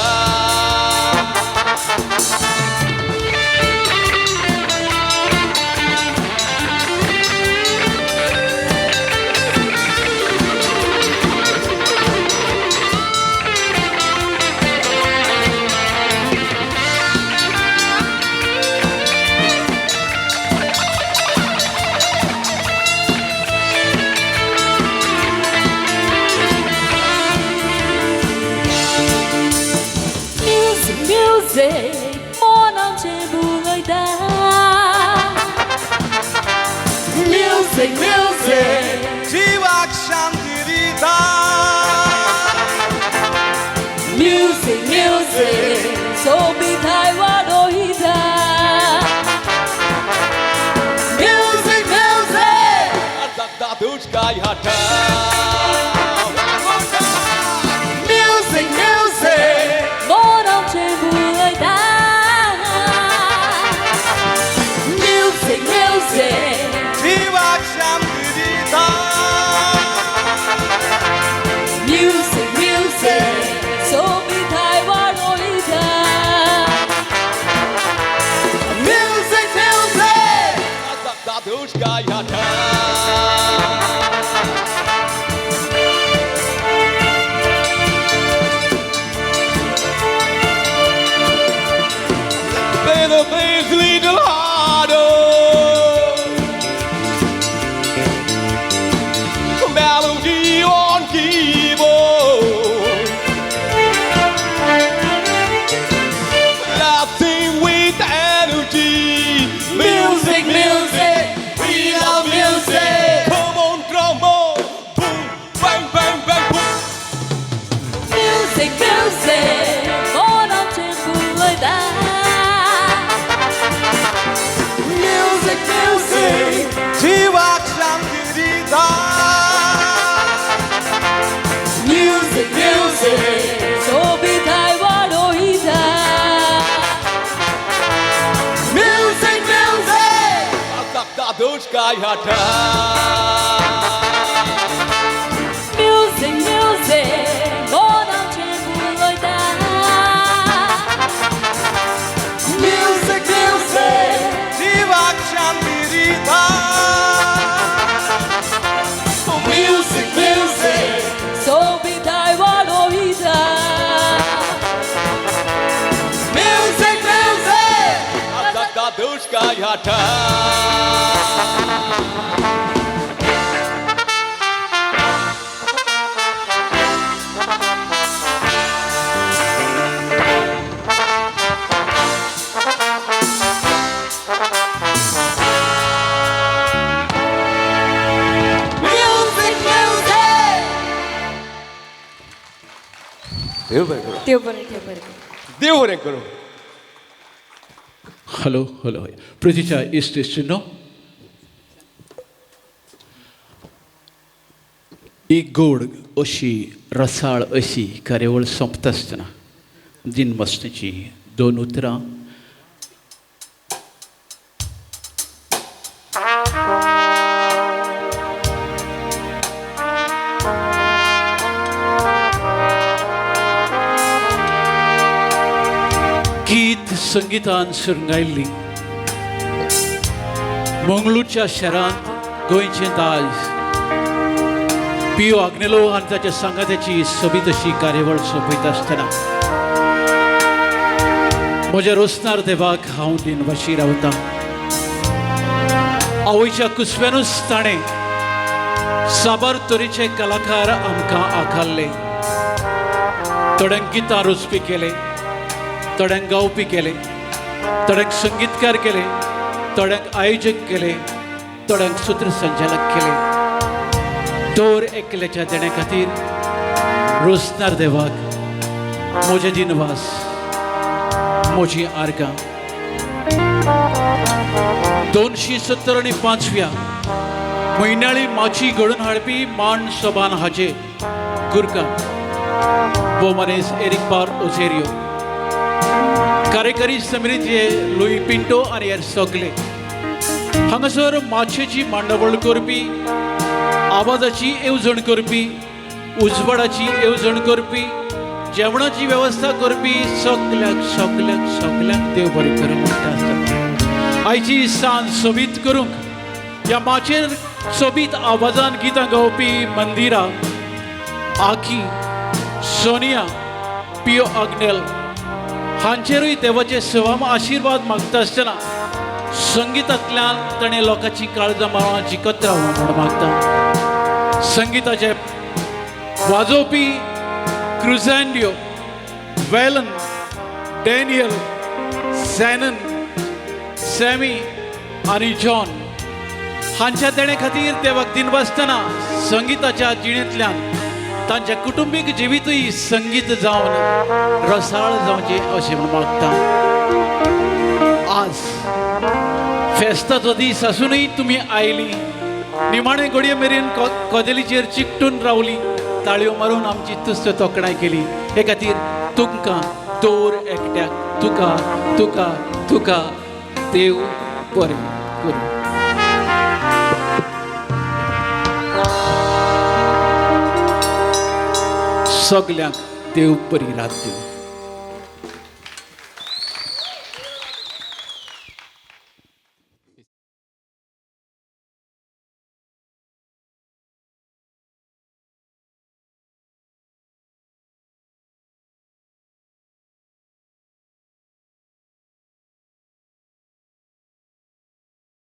Music, music, मोनाचे बुलयता. Music, music, जिवाक शांती दिता. Music, music, सोबीताय वाडयता. Music, music, दादुशकाय Hata. Music, music, मोनाचे बुलयता. Music, music, जिवाक शांती दिता. Music, music, सोबीताय वाडयता. Music, music, दादुशकाय Hata. Play the bass little harder. Melody on keyboard. Laughing with energy. Music, music, we love music. Come on, drummer. Boom, bang, bang, bang, boom. Music, music, मोनाचे बुलयता. Music, music, जिवाक शांती दिता. Music, music, सोबीताय वाडयता. Music, music, दादुशकाय Hata. Music, music, मोनाचे बुलयता. Music, music, जिवाक शांती दिता. Music, music, सोबीताय वाडयता. Music, music, दादुशकाय Hata. Music, music. देव बरें करूं. देव बरें, देव बरें. देव बरें करूं. हॅलो हॅलो, प्रितीच्या इश्ट इश्टिनो, ही गोड अशी रसाळ अशी कार्यावळ सोंपता आसतना दिनमस्तीची दोन उतरां. गीत संगितान सुरंगायल्ली मंगळूरच्या शहरांत गोंयचें दायज पियो आग्नेलो आनी ताच्या सांगात्याची सोबीत अशी कार्यावळ सोंपयता आसतना म्हज्या रोसनार देवाक हांव दिनवाशी रावतां. आवयच्या कुसव्यानूच ताणें साबार तरेचे कलाकार आमकां आकारले. थोड्यांक गितां रचपी केले, थोड्यांक गावपी केले. थोड्यांक संगीतकार केले, थोड्यांक आयोजक केले, थोड्यांक सूत्रसंचालक केले. दर एकल्याच्या देण्या खातीर रोसनार देवाक म्हजे दिनवास, म्हजी आर्गां. 275व्या म्हयन्याळी माची घडोवन हाडपी मान सोबान हाजे गुरका भोवमानेस एरीक पार ओझेरियो, कार्यकारी समितीचे लुई पिंटो आनी हेर सगले हांगासर माचयेची मांडावळ करपी, आवाजाची येवजण करपी, उजवाडाची येवजण करपी, जेवणाची वेवस्था करपी सगल्यांक सगल्यांक सगल्यांक देव बरें करूं म्हणटा आसतना आयची सांज सोबीत करूंक ह्या माचयेर सोबीत आवाजान गितां गावपी मंदिरा, आकी, सोनिया, पियो आग्नेल हांचेरूय देवाचे सवाम आशिर्वाद मागता आसतना संगितांतल्यान ताणें लोकांची काळजां माळां जिखत रावूं म्हूण मागता. संगिताचे वाजोवपी क्रुझांडियो, वेलन, डॅनियल, सॅनन, सॅमी आनी जॉन हांच्या देणे खातीर देवाक दिनवासतना संगिताच्या जिणेंतल्यान तांच्या कुटुंबीक जिवितूय संगीत जावन रसाळ जावचें अशें म्हूण मागता. आज फेस्ताचो दीस आसुनूय तुमी आयली, निमाणे घडये मेरेन कदेलीचेर चिकटून रावली, ताळयो मारून आमची तुस्त तोखणाय केली. हे खातीर तुमकां दर एकट्याक तुका तुका तुका देव बरें करूं. सगल्यांक देव बरी रात दिवं.